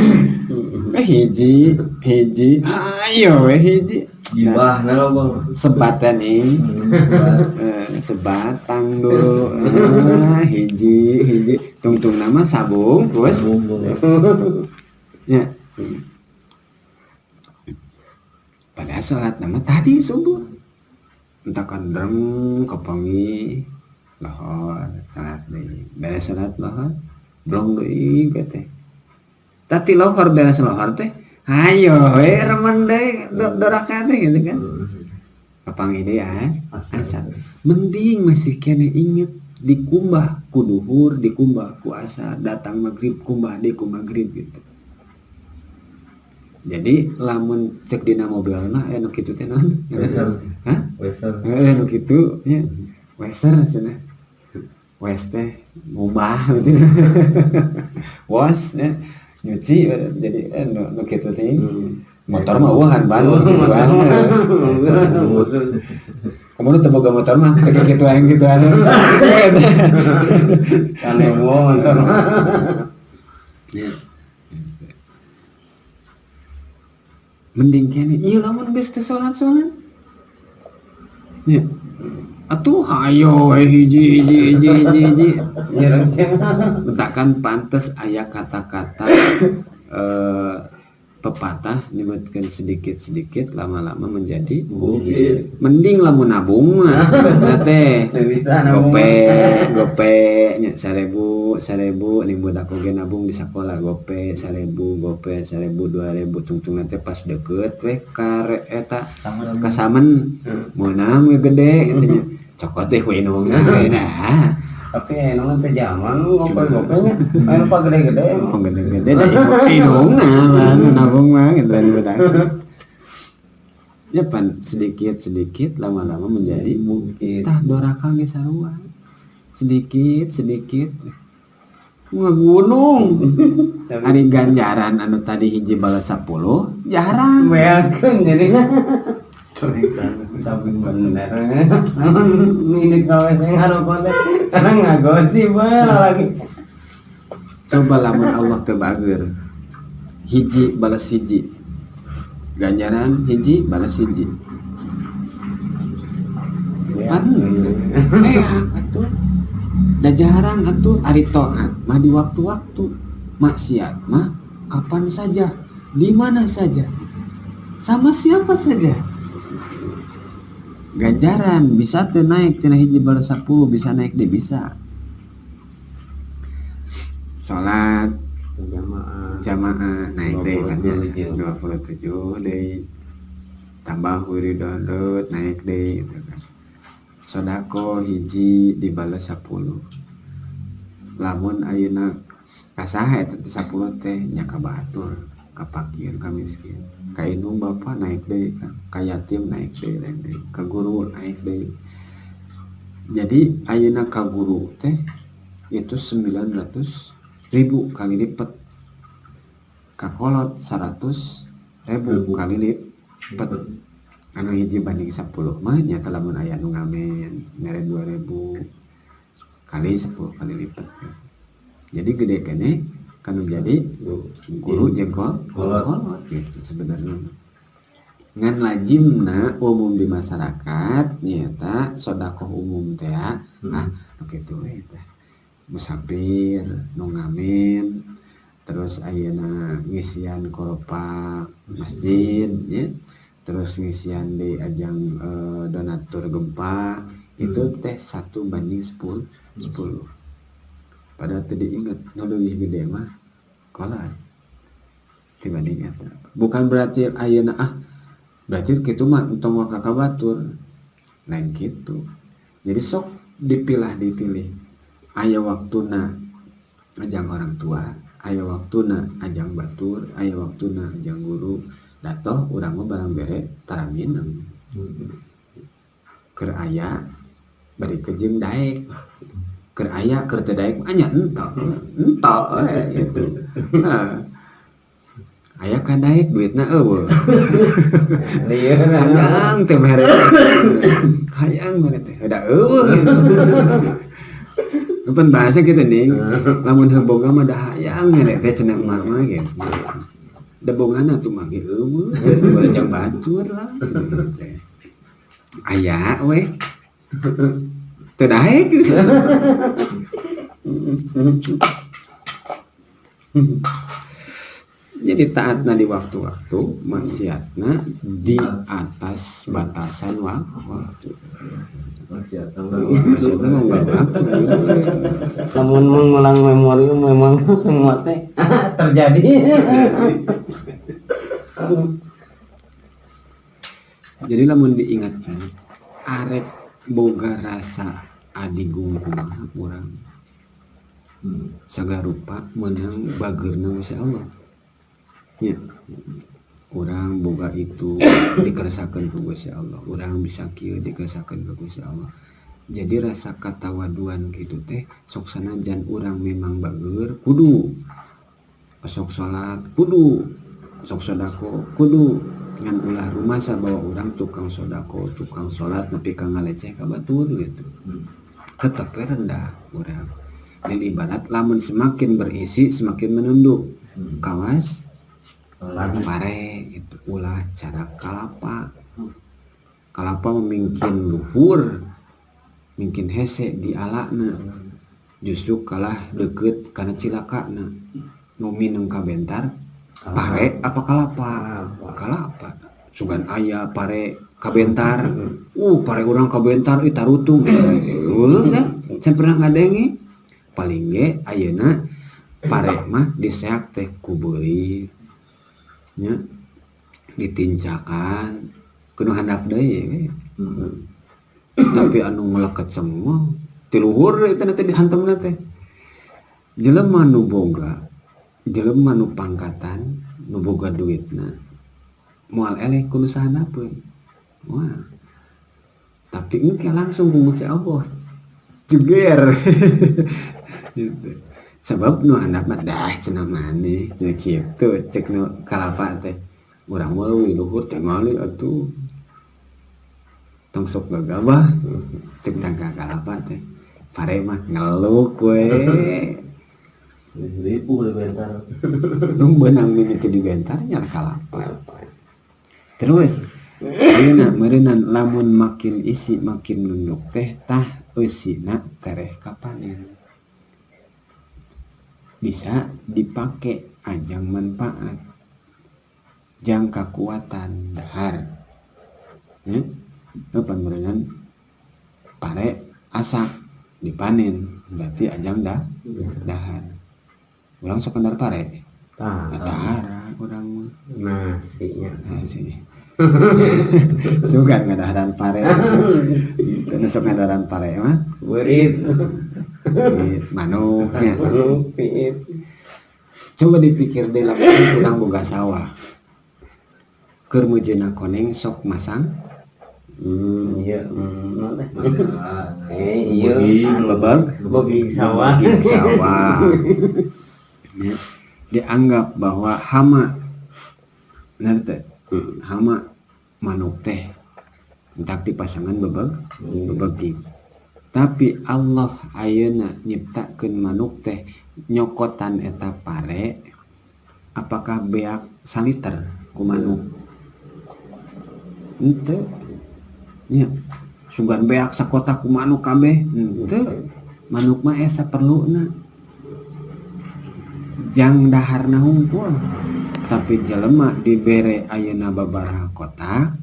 hiji hiji ayo weh hiji gibah na bang sebatan nih sebatang dulu hiji hiji tungtung nama sabung terus ya. Padahal sholat nama tadi subuh entah kandang kepangi lohor salat deui beres salat lohor blong deui teh tadi lohor beres lohor teh ayo we remen deui doraka teh gitu kan kapangi deui asar mending masih kene inget dikumbah ku duhur dikumbah ku asar datang maghrib kumbah deui ku maghrib gitu. Jadi lamun cek dina mobil mah aya nu kitu teh naon? Weser. Hah? Weser. Heeh nu kitu nya. Weser cenah. Wes teh ngubah cenah. Was nya. Nyuci jadi nu kitu teh. Motor mah eueuhan ban gituan. Kamu teu boga motor mah kayak gituan gituan. Kan motor. Ya. Mending kene ieu lamun geus teu salat-salat. Ya. Atuh hayo we hiji hiji hiji hiji hiji. Mentakan pantes aya kata-kata pepatah nyebutkan sedikit-sedikit lama-lama menjadi bukit. Mending lamun nabung mah teh gope gope nya 1000 1000 ning budak oge nabung di sakola gope 1000 gope 1000 2000 tungtungna teh pas deket we ka eta kasamen meunang we gede kitu nya cokot deh ku indungna we nah. Tapi emang teh zaman gope-gope nya anu pa gede-gede emang gede-gede da indungna mah nabung mah gitu kan budak. Ya pan sedikit-sedikit lama-lama menjadi bukit. Tah doraka ge sarua. Sedikit-sedikit ngagunung. Ari ganjaran anu tadi hiji balas 10 jarang. Beakeun jadina. Tapi bener. Ini kawe sing ngarokok teh karena ngagosip bae lagi. Coba lamun Allah teu bager. Hiji balas hiji. Ganjaran hiji balas hiji. Pan atuh. Da jarang atuh ari taat mah di waktu-waktu. Maksiat mah kapan saja, di mana saja, sama siapa saja. Ganjaran bisa teu naik cenah hiji balas 10 bisa naik deh bisa. Salat jamaah jamaah naik deh kan ya 27 deh tambah wiridan naik deh gitu kan. Sodako hiji dibalas 10. Lamun ayeuna kasaha eta teh 10 teh nya ka batur, ka fakir, ka miskin. Ka indung bapa naik deui kan, ka yatim naik deui, naik deui, ka guru naik deui. Jadi ayeuna ka guru teh itu 900.000 kali lipat. Ka kolot 100.000 kali lipat. Anu hiji banding 10 mah nyata lamun aya nu ngamen mere 2000 kali 10 kali lipat. Jadi gede keneh kan menjadi guru jeung kolot gitu sebenarnya. Ngan lazimna umum di masyarakat nyata sedekah umum teh ah kitu we teh. Musafir nu ngamen terus ayeuna ngisian koropak masjid nya terus ngisian di ajang donatur gempa itu teh 1:10 10. Padahal teu diinget nu leuwih gede mah kolot dibanding eta. Bukan berarti ayeuna ah berarti kitu mah entong waka ka batur. Lain kitu. Jadi sok dipilah dipilih. Aya waktuna ajang orang tua, aya waktuna ajang batur, aya waktuna ajang guru. Datoh urang mah barang bere tara mineng. Keur aya bari kejeng daek. Keur aya keur teu daek mah nya entok. Entok we gitu. Heeh. Aya ka daek duitna eueuh. Hayang teh mere. Hayang mere teh da eueuh. Pan bahasa kitu ning. Lamun heuh boga mah da hayang mere teh cenah emak mah gitu. Da bogana atuh mah ge eueuh jang batur lah cenah teh. Aya we. Teu daek gitu. Jadi taatna di waktu-waktu, maksiatna di atas batasan waktu. Maksiatna mah waktu. Namun mengulang memori memang semua teh terjadi. Jadi lamun diingat-ingat arek boga rasa adigung kumaha urang. Sagala rupa meunang bageurna Gusti Allah. Nya. Urang boga itu dikersakeun ku Gusti Allah, urang bisa kieu dikersakeun ku Gusti Allah. Jadi rasa katawaduan kitu teh sok sanajan urang memang bageur kudu Sok salat kudu, sok sodako kudu, ngan ulah rumasa bahwa urang tukang sodako, tukang salat, nepi ka ngaleceh ka batur gitu. Tetep we rendah urang. Dan ibarat lamun semakin berisi semakin menunduk, kawas pare itu. Ulah cara kalapa. Kalapa mungkin luhur, mungkin hese dialana, justru kalah deket karena cilakana nu mineng kabentar pare apa kalapa? Kalapa. Sugan aya pare kabentar, pare urang kabentar ih, tarutung eh saya pernah ngadenge. Paling ge ayeuna pare mah diseak teh ku beurit nya, ditincakan kudu handap deui. Tapi anu ngeleket semua ti luhur eta teh dihantemna teh. Jelema nu boga, jelema nu pangkatan, nu boga duitna, moal eleh ku nu sahandapeun. Wah, tapi engke langsung ku Gusti Allah jeger gitu. Sebab nu handap mah dah cenah maneh cenah kitu, cek nu kalapa teh, urang mah leuwih luhur, tingali atuh, tong sok gagabah, cek dangka kalapa teh. Pare mah ngeluk we. Ripuh dibentar. Nu beunang mimiti dibentar nya kalapa. Terus ayeuna meureunan lamun makin isi makin nunduk teh, tah eusina tereh kapanen, bisa dipake ajang manfaat jang kakuatan dahar nya. Pan meureunan pare asak dipanen berarti ajang dahar. Urang sok dahar pare? Tah. Tara urang mah. Nasinya. Nasi. Sugan ngadaharan pare. Itu sok ngadaharan pare mah. Beurit. Manuk nya. Manuk piit. Coba dipikir deh, lamun urang boga sawah. Keur meujeuhna koneng sok masang Iya, naon teh? Eh, iya. Bebeg. Bebeg sawah. Bebeg sawah. Ya, dianggap bahwa hama, bener teh? Hama manuk teh entak dipasangan bebeg bebeging. Tapi Allah ayeuna nyiptakeun manuk teh nyokotan eta pare, apakah beak saliter ku manuk? Henteu nya. Sugan beak sakotak ku manuk kabeh, henteu. Manuk mah esa perluna jang daharna hungkul. Tapi jelema dibere ayeuna babaraha kotak,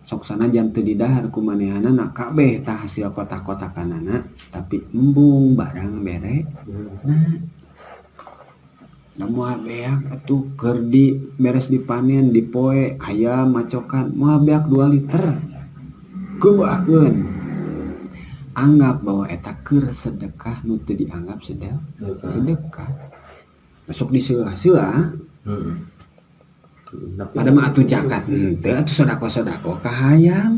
sok sanajan teu didahar ku manehanana kabeh tah hasil kotak-kotakanana, tapi embung barang bere. Nah, moal beak atuh keur di beres dipanen dipoe aya macokan, moal beak 2 liter keubahkeun. Anggap bahwa eta keur sedekah nu teu dianggap sedekah, sok diseuah-seuah. Pada mah atuh zakat henteu atuh, sedekah-sedekah ka hayam,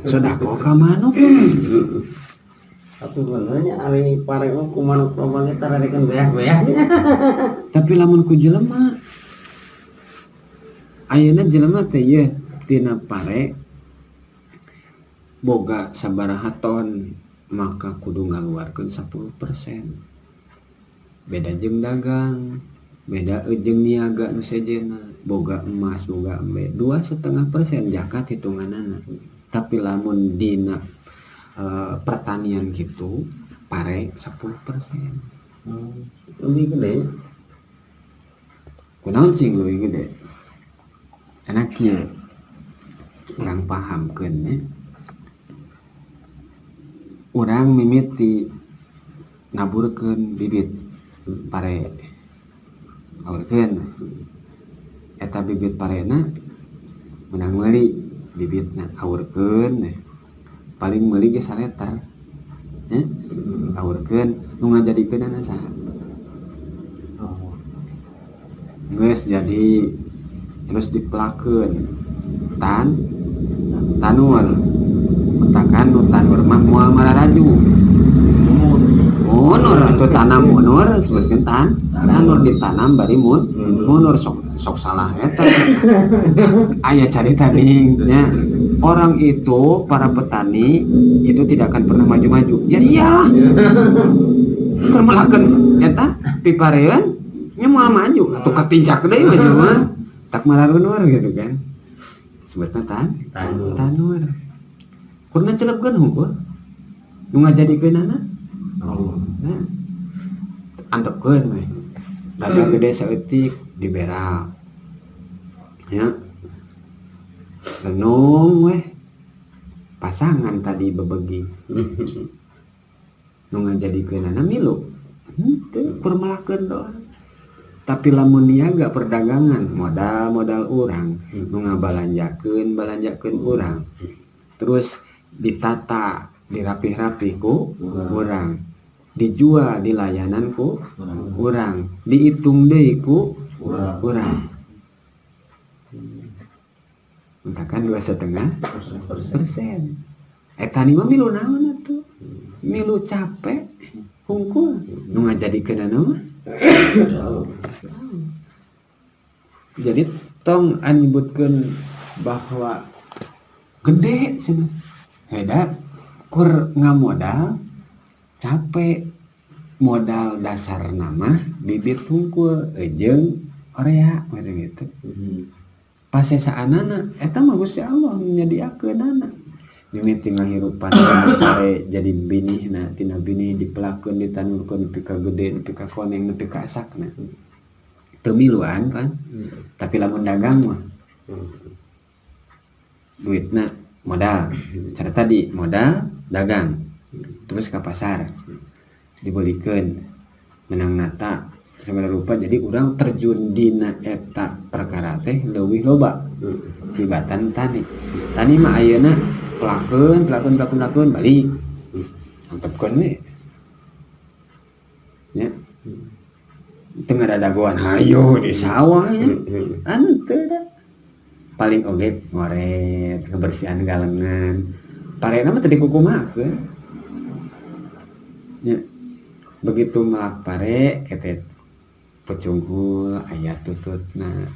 sedekah ka manuk. Tapi benernya ari pare mah ku manuk loba ge tararekeun beak-beak. Tapi lamun ku jelema, ayeuna jelema teh yeuh tina pare boga sabaraha ton maka kudu ngaluarkeun 10%. Beda jeung dagang, beda jeung niaga nu sejenna. Boga emas, boga embe, 2,5% zakat hitunganana. Tapi lamun dina pertanian gitu pare 10%. Lebih gede. Kunaon sih leuwih gede? Enak kieu, urang pahamkeun nya. Urang mimiti naburkeun bibit pare, aurkeun eta bibit parena, menang meuli bibitna, aurkeun, paling meuli ge saliter nya, aurkeun. Nu ngajadikeunana saha? Geus jadi, terus dipelakeun tanur. Matakan nu tanur mah moal mararaju. Mundur atau tanam mundur sebutkeun tanur ditanam bari mundur sok sok salah eta. Aya carita nih nya. Orang itu, para petani itu tidak akan pernah maju-maju. Ya iyalah. Keur melakeun eta pipareun nya moal maju atau katincak deui maju mah. Tak mararunur gitu kan. Sebutna Tanur. Tanur. Kurna celepkeun hungkul. Nu ngajadikeunana Allah. Nah, antepkeun we. Rada gede saeutik diberak. Ya. Renung weh. Pasangan tadi bebegi. Nu ngajadikeunana milu. Henteu, kur melakeun doang. Tapi lamun niaga perdagangan modal-modal urang, nu ngabalanjakeun balanjakeun urang. Terus ditata, dirapih-rapih ku urang. Dijual di layanan ku urang, dihitung deui ku urang. Mentakan 2,5%. Eta ni mah milu naon atuh? Milu capek hungkul nu ngajadikeunana mah. Jadi tong nyebutkeun bahwa gede cenah. Heda kur ngamodal capek, modal dasar nama bibit hungkul jeung orea macam gitu. Pasesaanana eta mah Gusti Allah menyediakeunana. Mimiti ngahirupan pare jadi binihna, tina binih dipelakeun, ditanurkeun nepi ka gede, nepi ka koneng, nepi ka asakna. Teu miluan pan. Tapi lamun dagang mah duitna modal. Cara tadi modal dagang terus ke pasar dibelikan menang nata segala rupa, jadi urang terjun dina eta perkara teh leuwih loba tibatan tani. Tani mah ayeuna pelakeun, pelakeun, pelakeun, pelakeun, balik antepkeun we nya, teu ngaradagoan hayo di sawah nya, henteu da. Paling oge ngoret, kebersihan galengan, parena mah teu dikukumakeun nya. Begitu melak pare ketet pecunghul aya tututna,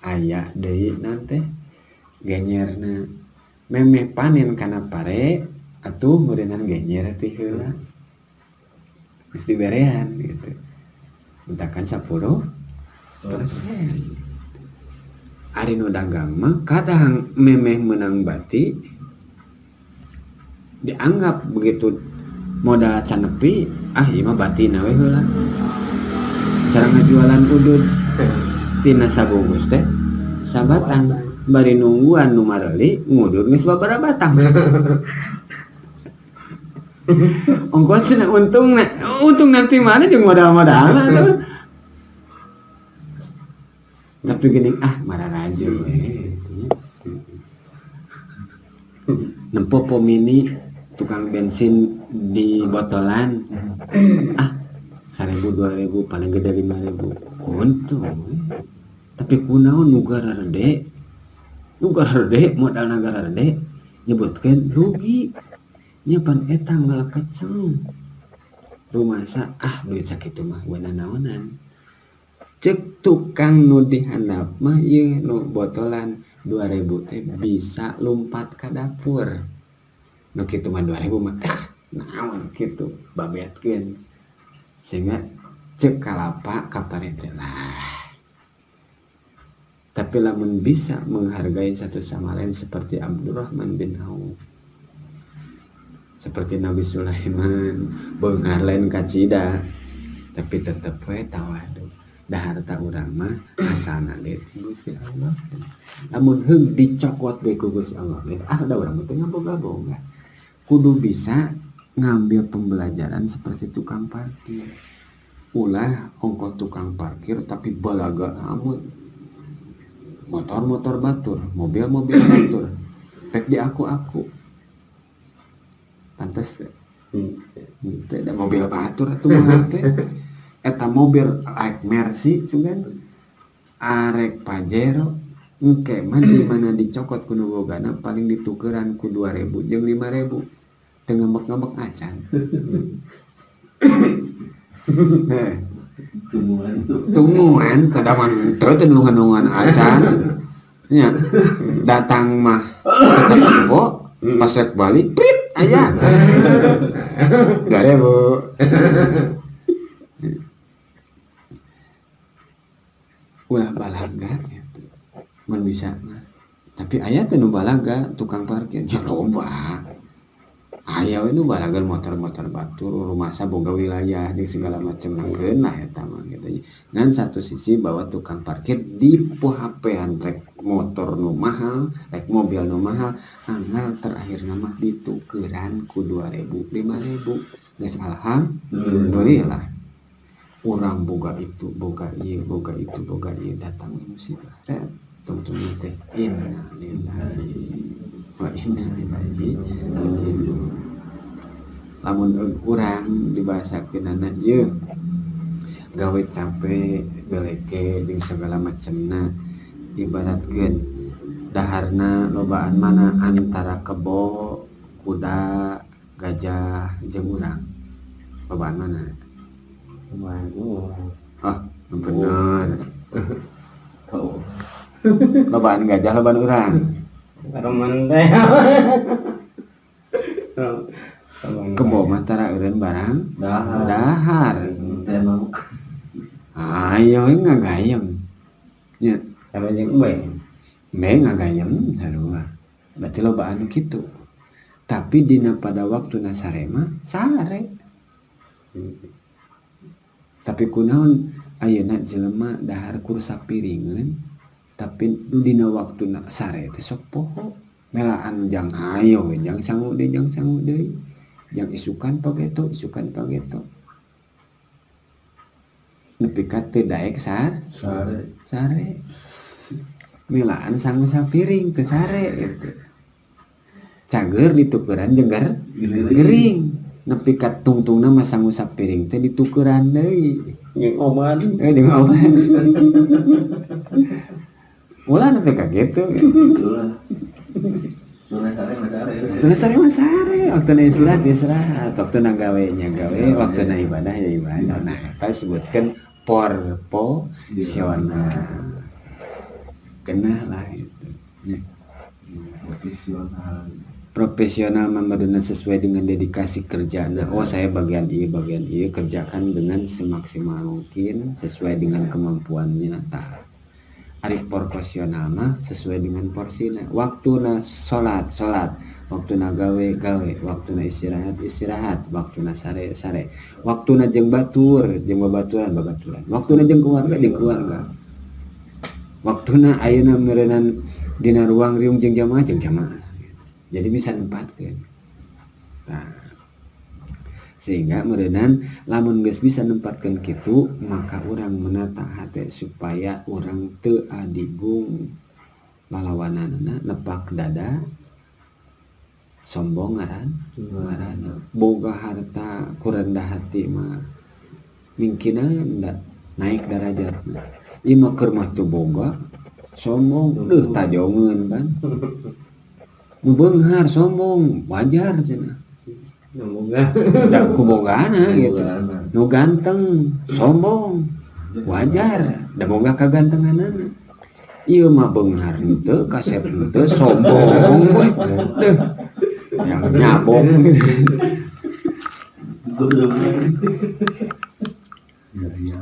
aya deui naon teh genyerna. Memeh panen kana pare atuh meureunan genyer ti heula geus diberean gitu, mentakan 10%. Ari nu dagang mah kadang memeh meunang bati, dianggap begitu modal can nepi, ah, ieu mah batina we heula. Cara ngajualan udud tina sabungkus teh sabatang, bari nungguan nu mareuli ngudud geus babaraha batang. Ongkos cenah untungna, untung nanti mana jeung modal-modalna tuh. Tapi gini ah mararaju we. Nempo pom mini tukang bensin di botolan, ah, 1.000, 2.000, paling gede 5.000 untung we. Tapi kunaon nu garede, nu garede modal garede nyebutkeun rugi nya, pan eta ngalekeceng rumasa, ah, duit sakitu mah guna naonan. Cek tukang nu di handap mah, ieu nu botolan 2000 teh bisa lumpat ka dapur, nu kitu mah 2000 mah eh naon kitu babetkeun. Sehingga cek kalapa kapare teh lah. Tapi lamun bisa menghargai satu sama lain seperti Abdurrahman bin Auf, seperti Nabi Sulaiman, beunghar lain kacida tapi tetep we tawadu. Da harta urang mah asalna ge ti Gusti Allah. Lamun heug dicokot we ku Gusti Allah ge, ah, da urang mah teu ngaboga-boga. Kudu bisa ngambil pembelajaran seperti tukang parkir. Ulah ongkoh tukang parkir tapi balaga amat, motor-motor batur, mobil-mobil batur, pek di aku-aku. Pantes teh? Teu da mobil batur atuh mah teh. Eta mobil arek Mercy sugan, arek Pajero, engke mah di mana dicokot ku nu bogana paling ditukeran ku 2000 jeung 5000. Teu ngambek-ngambek acan. Heh. Tungguan. Tungguan kadaman teu teu nungguan acan nya, datang mah tetep tempo, pas rek balik prit aya 2000. Ulah balaga gitu mun bisa mah. Tapi aya teh nu balaga tukang parkir nya, loba. Aya we nu balaga motor-motor batur, rumasa boga wilayah jeung segala macam nangkeun lah eta mah gitu. Ngan satu sisi bahwa tukang parkir di HP-an, rek motor nu mahal, rek mobil nu mahal, anggal terakhir mah ditukeran ku 2000 5000 geus alhamdulillah. Urang boga itu, boga ieu, boga itu, boga ieu, datang we musibah. Ret tungtungna teh innalillahi wa inna ilaihi rajiun. Lamun urang dibahasakeunana ieu gawe capek beleke jeung segala macamna, ibaratkeun daharna lobaan mana antara kebo, kuda, gajah jeung urang, lobaan mana? Lobaan urang. Ah, bener. Oh. Lobaan gajah, lobaan urang? Karemen teh. Kebo mah tara eureun barang Dahar. Dahar. Teh mau. Ayo ngagayem nya. Sama jeung embe. Embe ngagayem sarua. Berarti lobaan kitu. Tapi dina pada waktu sare mah sare. Tapi kunaon ayeuna jelema dahar kur sapiringeun, tapi dina waktuna sare teh sok poho. Melaan jang hayo we, jang sangu deui, jang sangu deui, jang isukan pageto, isukan pageto, nepi ka teu daek sar Sare. Sare. Melaan sangu sapiring teu sare gitu, cager ditukeran jeung gering, nepi ka tungtungna mah sangu sapiring teh ditukeran deui. Jeung obat. Eh, jeung obat. Ulah nepi ka kitu. Ulah. Ulah sare mah sare. Waktuna sare mah sare, waktuna istirahat istirahat, waktuna gawe nya gawe, waktuna ibadah ya ibadah. Nah, eta disebutkeun proporsional. Kena lah itu. Ya. Profesional. Profesional mah sesuai dengan dedikasi kerja. Nah, oh, saya bagian iya, bagian iya, kerjakan dengan semaksimal mungkin sesuai dengan kemampuannya. Tah. Ari proporsional mah sesuai dengan porsinya. Waktuna salat, salat, waktuna gawe, gawe, waktuna istirahat, istirahat, waktuna sare, sare, waktuna jeung batur, jeung babaturan, babaturan, waktuna jeung keluarga, jeung keluarga. Waktuna ayeuna meureunan dina ruang riung jeung jamaah, jeung jamaah. Jadi bisa nempatkeun. Nah, sehingga meureunan lamun geus bisa nempatkeun kitu, maka urang menata hate supaya urang teu adigung lalawananana, nepak dada, sombong ngaran ngaranna. Boga harta ku rendah hati mah mingkinan da naik darajatna. Ieu mah keur mah teu boga sombong deuh, tajongeun kan. Nu beunghar sombong wajar cenah. Nu boga. Da ku bogana gitu. Nu ganteng sombong wajar, da boga kagantenganana. Ieu mah beunghar henteu, kasep henteu, sombong we. Deuh. Yang nyabong. Goblok. Iya.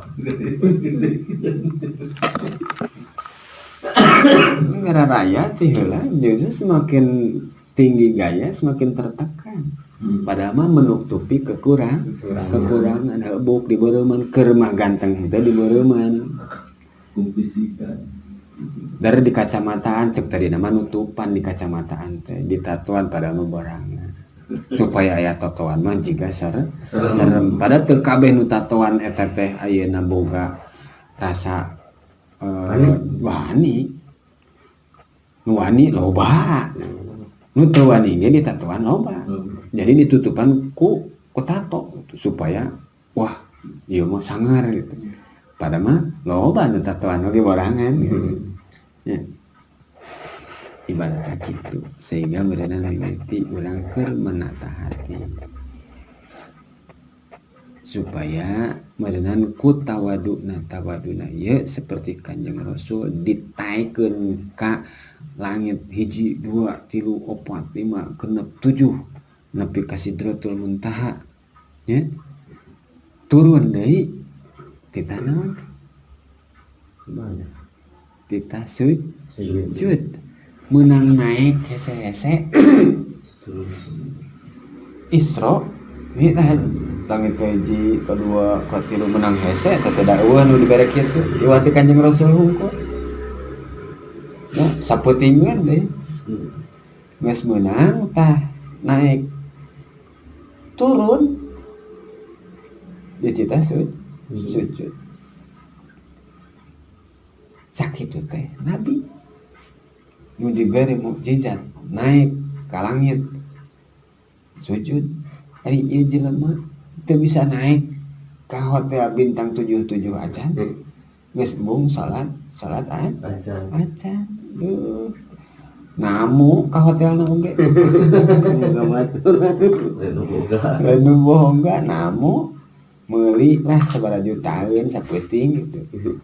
Negara raya teh heula justru semakin tinggi gaya semakin tertekan. Padahal mah menutupi kekurangan. Hebuk dibeureuman, keur mah ganteng henteu dibeureuman. Kumpisikan. Dari di kacamataan, cek tadi nama nutupan di kacamataan teh ditatoan, padahal mah borangan supaya aya totoan mah jiga serem. Padahal teu kabeh nu tatoan eta teh ayeuna boga rasa wani. Nu wani loba, nu teu wani ge ditatoan loba. Jadi ditutupan ku tato gitu, supaya wah, ieu mah sangar gitu. Padahal mah loba nu tatoan oge borangan gitu. Ya. Ibaratnya gitu, sehingga meureunan mimiti urang keur menata hati. Supaya meureunan ku tawaduna tawaduna ieu seperti Kanjeng Rasul ditaekeun ka langit 1 2 3 4 5 6 7 nepi ka Sidratul Muntaha nya. Turun deui titah naon? Titah sujud. Meunang naik hese-hese Isra tah langit kahiji kadua katilu menang hese teh teu eueuh nu dibere kitu iwat ti Kanjeng Rasul hungkul. Ya sapeutingan deui. Geus meunang tah naik turun dititah sujud. Sakitu teh nabi nu dibere mukjizat naik ka langit sujud. Ari ieu jelema teu bisa naik ka hotel bintang 77 acan. Geus embung salat, salat acan. Acan. Duh. Namu ka hotelna oge. Boga batur. Lain nu boga. Lain nu boga namu meuli lah sabaraha jutaan sapeuting gitu.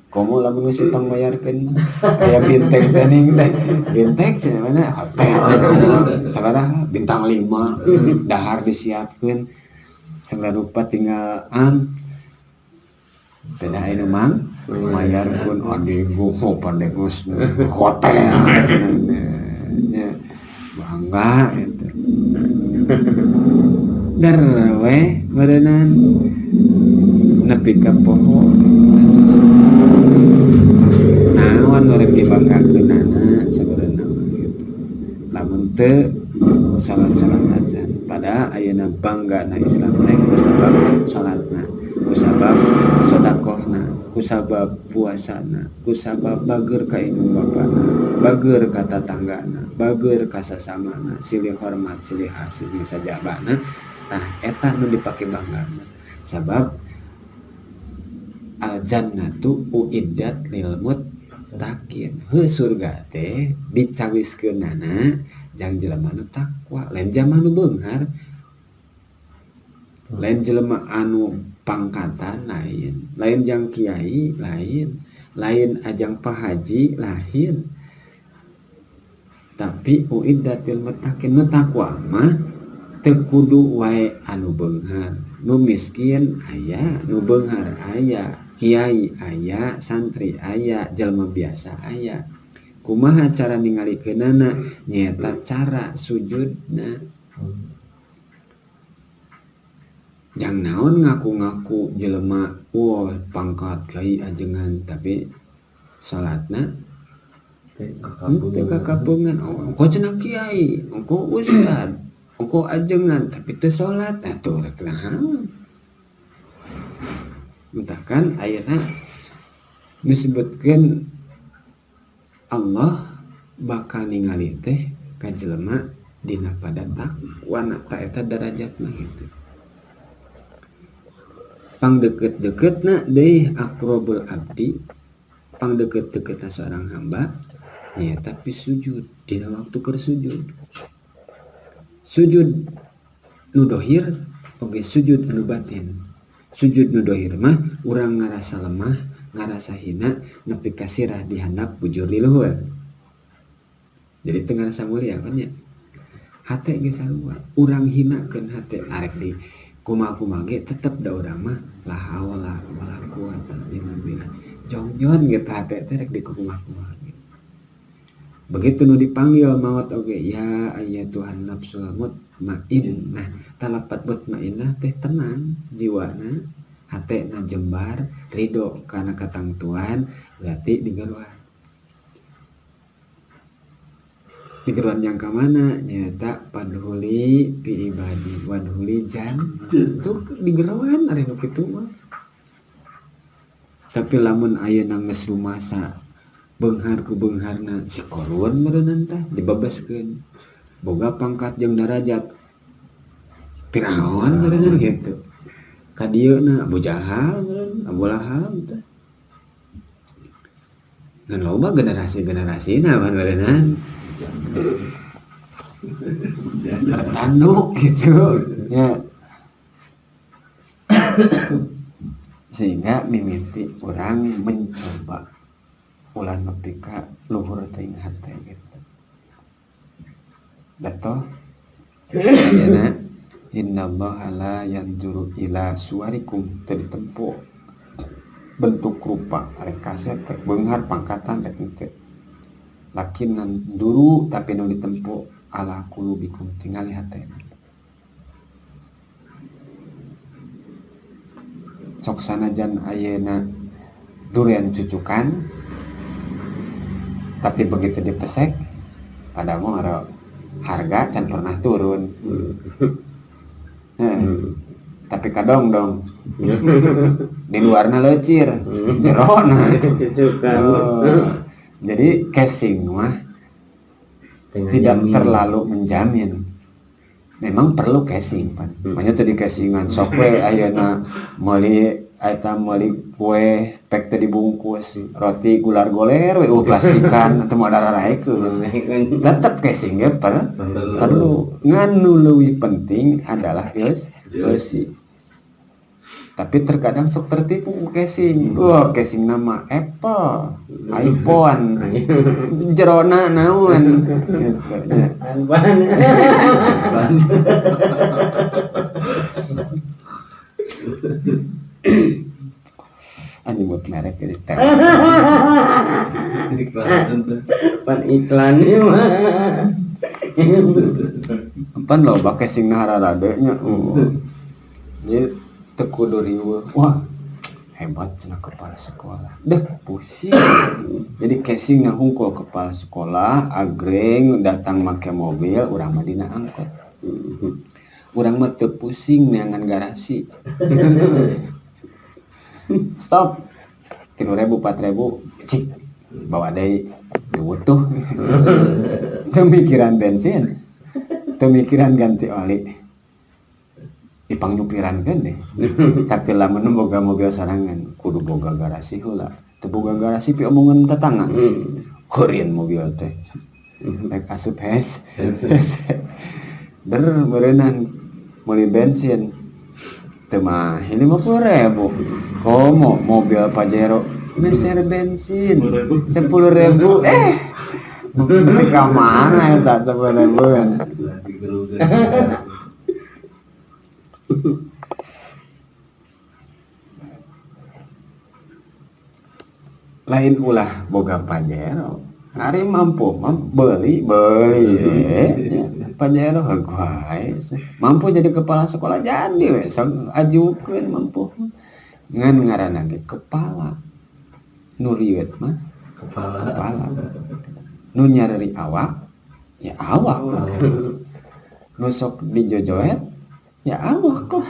Komo lamun geus dipangbayarkeun mah. Aya bintang teh ning teh. Bintek cenah mana hotel. Sabaraha bintang 5 dahar disiapkeun. Segala rupa tinggal am. Teu aya nu mang mayarkeun adego pandegus hotel nya. Bangga gitu. Der we meureunan nepi ka poho. Naon nu rek dibanggakeunana sabenerna mah gitu. Lamun teu salat-salat acan. Padahal ayeuna bangga na Islam teh kusabab salatna, kusabab sedekahna, kusabab puasana, kusabab bager ka indung bapana, bager ka tatanggana, bager ka sasamana, silih hormat, silih asih jeung sajabana. Tah eta nu dipake banggana. Sabab al jannatu uiddat lil muttaqin. Heuh surga teh dicawiskeunana jang jelema nu takwa, lain jelema nu beunghar. Lain jelema anu pangkatan lain, lain jang kiai lain, lain ajang pahaji lain. Tapi uiddatil muttaqin, nu takwa mah teu kudu wae anu beunghar, nu miskin aya, nu beunghar aya, kiai aya, santri aya, jelema biasa aya. Kumaha cara ningalikeunana? Nyaeta cara sujudna. Jang naon ngaku-ngaku jelema wah pangkat kiai ajengan tapi salatna teu kakapungan. Oh, engko cenah kiai, engko ustad, engko ajengan tapi teu salat atuh rek naon. Mentakan ayeuna disebutkeun Allah bakal ningali teh ka jelema dina pada takwana ta eta darajatna gitu. Pangdeukeut-deukeutna deui aqrabul abdi, pangdeukeut-deukeutna seorang hamba nyaeta tapi sujud dina waktu keur sujud. Sujud nu dohir oge sujud anu batin. Sujud nu dohir mah urang ngarasa lemah, ngarasa hina nepi ka sirah dihandap bujur di luhur. Jadi teu ngarasa mulia kan nya. Hate ge sarua, urang hinakeun hate arek di kumaha-kumaha ge tetep da urang mah la haula wala quwata illa billah. Jongjon gitu hate teh rek di kumaha-kumaha ge. Begitu nu dipanggil maot oge ya ayyatuhan nafsul mutmainnah. Talapat mutmainnah teh tenang jiwana, hatena jembar, ridho kana katangtuan, berarti digeruan. Digeruan yang ka mana? Nyaeta padhuli fi ibadi wadhuli jan. Tuh digeruan ari nu kitu mah. Tapi lamun ayeuna geus rumasa beunghar ku beungharna si Korun meureunnan teh dibebaskeun. Boga pangkat jeung darajat Firaun meureunnan gitu. Ka dieuna Abu Jahal meureun, Abu Lahab teh. Ngan loba generasi-generasina pan meureunnan. Tanduk gitu nya. Sehingga mimiti urang mencoba ulah nepi ka luhur teuing hate gitu. Da toh ayeuna innallaha la yanzuru ila suwarikum, teu ditempo bentuk rupa, rek kasep rek beunghar pangkatan rek henteu. Lakin duru tapi nu ditempo ala qulubikum, tingali hatena. Sok sanajan ayeuna durian cucukan tapi begitu dipesek pada mah harga can pernah turun. Tapi kadong dong di luarna leucir jerona. Oh. Jadi casing mah tidak terlalu menjamin. Memang perlu casing pan. Makanya tadi casingan sok we ayeuna meuli eta meuli kue pek teh dibungkus roti gular goler we plastikan atau mau dararaekeun. Tetep casing ge perlu. Ngan nu leuwih penting adalah eusi. Tapi terkadang sok tertipu ku casing. Wah, casing nama Apple, iPhone, jerona naon gitu. Nyebut merek jadi teh. Pan iklan ieu mah. Pan loba casingna hararade nya. Jadi teu kudu riweuh. Wah, hebat cenah kepala sekolah. Deh, pusing. Jadi casingna hungkul kepala sekolah, agreng datang make mobil, urang mah dina angkot. Urang mah teu pusing neangan garasi. Stop. 3.000, 4.000, cik. Bawa deui butuh. Teu mikiran bensin. Teu mikiran ganti oli. Dipangnyupirankeun deh. Tapi lamun boga mobil sorangan kudu boga garasi heula. Teu boga garasi pi omongan tetangga. Heureun mobil teh. Rek asup hes. Der meureunnan meuli bensin. Teu mah 50.000. Komo mobil Pajero meser bensin 10.000. Nepi ka mana eta 10.000 kan. Lain ulah boga Pajero. Ari mampu mah beli Pajero heug wae. Mampu jadi kepala sekolah jadi we sok ajukeun mampu. Ngan ngaranna ge kepala. Nu rieut mah kepala. Nu nyareri awak ya awak lah. Nu sok dijojoet ya awak lah.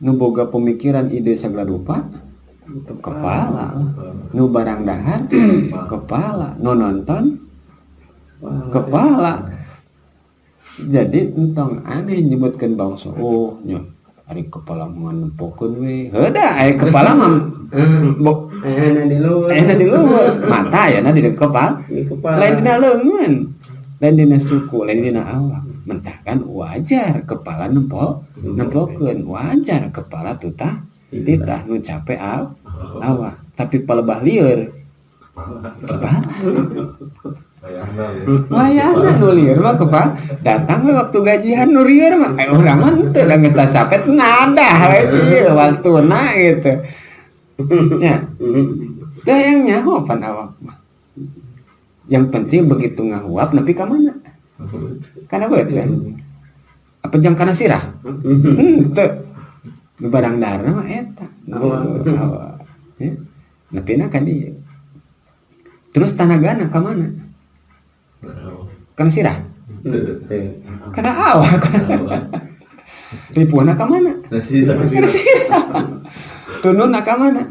Nu boga pemikiran ide segala rupa kepala lah. Nu barang dahar kepala, nu nonton kepala. Jadi entong aneh nyebutkeun bangsa, oh nya ari kepala mah nempokeun we. Heuh da aya kepala mah ayana di luhur. Ayana di luhur. Mata ayana di kepala. Lain dina leungeun, lain dina suku, lain dina awak. Mentah kan wajar kepala nempokeun, wajar kepala tutah titah nu capek awak. Tapi palebah lieur. Kepala. Wayahna nu lieur mah kepala. Datang we waktu gajian nu lieur mah. Urang mah henteu da geus sasapet ngadah we ieu waktuna gitu. Nya. Da yang nyaho pan awak mah. Yang penting begitu ngahuap nepi ka mana? Kana beut kan? Apa jang kana sirah? Henteu. Nu barang daharna mah eta. Awak. Ya. Nepina ka dieu. Terus tanagana ka mana? Kana sirah? Kana awak. Ripuhna ka mana? Kana sirah. Tununna ka mana?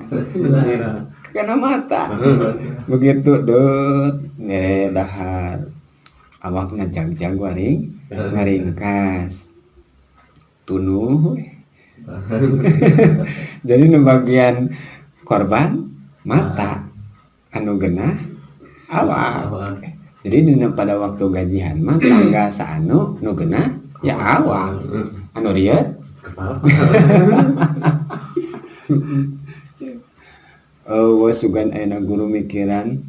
Kana mata. Begitu deut mere dahar. Awakna jag-jag waring ngaringkas. Tunuh. Jadi nu bagian korban mata, anu genah awak. Jadi dina pada waktu gajian mah tangga saanu nu genah Ya awang. Anu rieut Kepala. Eueuh sugan ayeuna guru mikiran,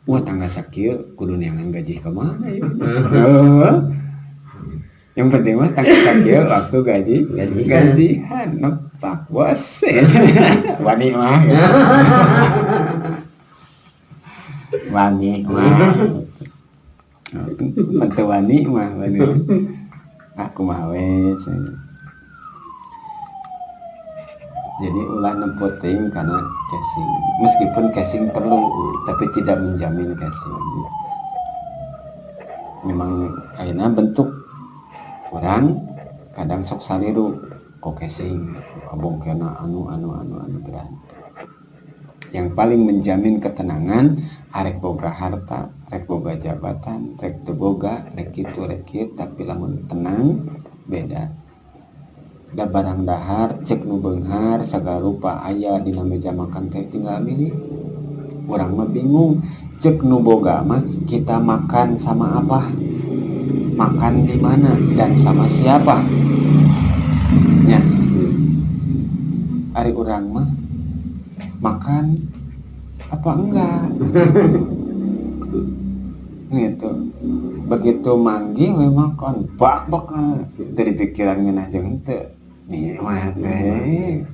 wah tanggal sakieu kudu neangan gaji ka mana ya. Heueuh. Yang penting mah tanggal sakieu waktu gaji Gajian. Gajian nepak bos. Wani mah. Wani mah. Teu wani mah wani. Aku mah we. Jadi ulah nempo teuing kana casing. Meskipun casing perlu, tapi tidak menjamin casing. Memang ayeuna bentuk urang kadang sok saliru kok casing kabongkena anu anu anu anu berat. Yang paling menjamin ketenangan arek boga harta, rek boga jabatan, rek teu boga, rek kitu rek kieu, tapi lamun tenang beda. Da barang dahar cek nu beunghar sagala rupa aya dina meja makan teh tinggal milih. Urang mah bingung, cek nu boga mah kita makan sama apa? Makan di mana dan sama siapa? Nya. Ari urang mah makan apa enggak? Gitu. Begitu manggih we makan bak-bak teu dipikiran ngeunah jeung henteu. Nikmat teh.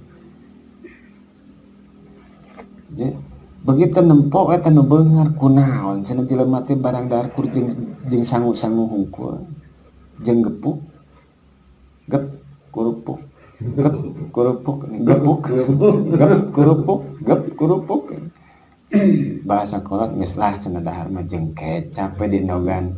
Ya, begitu nempo eta nu beunghar kunaon cenah jelema teh barang dahar kur jeung sangu-sangu hungkul jeung gepuk. Gep kurupuk. Gep kurupuk, gepuk, gep kurupuk, gep kurupuk. Bahasa kolot geus lah cenah dahar mah jeung kecap we dinogan.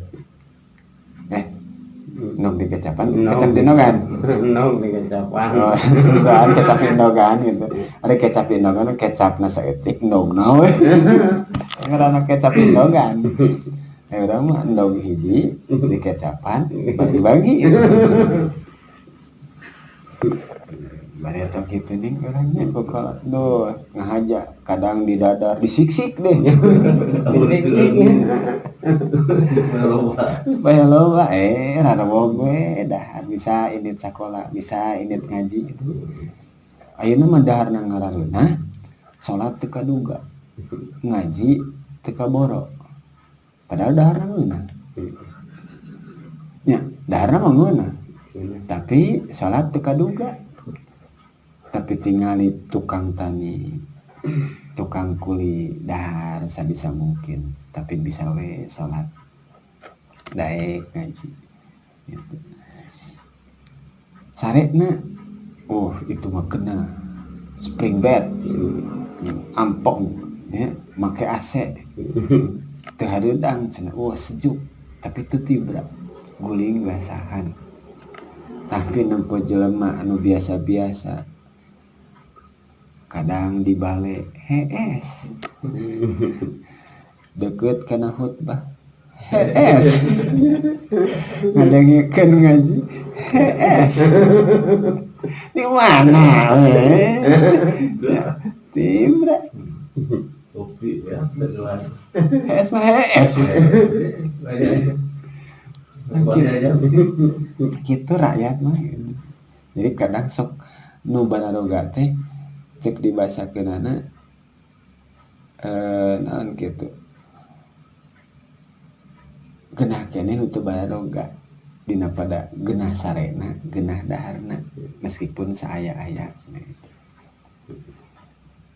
Nog dikecapan, kecap dinogan. Nog dikecapan. Oh, sugan kecap dinogan gitu. Ada kecap dinogan, kecapna saeutik ndogna we. Ngaranna kecap dinogan. Urang mah endog hiji dikecapan bagi-bagi. Bari eta kitu ning urangnya boga duh ngahaja kadang di dadar disiksik deh. Supaya loba rarewog we dahar bisa indit sakola, bisa indit ngaji gitu. Ayeuna mah daharna ngarareunah salat teu kaduga, ngaji teu kaboro. Padahal daharna ngeunah. Nya, daharna mah ngeunah. Tapi salat teu kaduga. Tapi tingali tukang tani, tukang kuli dahar sabisa mungkin, tapi bisa we salat. Daek ngaji gitu. Sarekna itu mah kena spring bed ampong ya, make AC teu hareudang cenah, wah sejuk tapi teu tibra guling basahan. Tapi nempo jelema anu biasa-biasa kadang di bale hees deket kana khutbah hees ngadengekeun ngaji hees di mana we tibra Kopi ya, hees mah hees. Kitu rakyat mah. Jadi kadang sok nu bararoga teh cek dibasakeunana naon kitu genah keneh nu teu bararoga dina pada genah sarena genah daharna meskipun saaya-aya cenah gitu.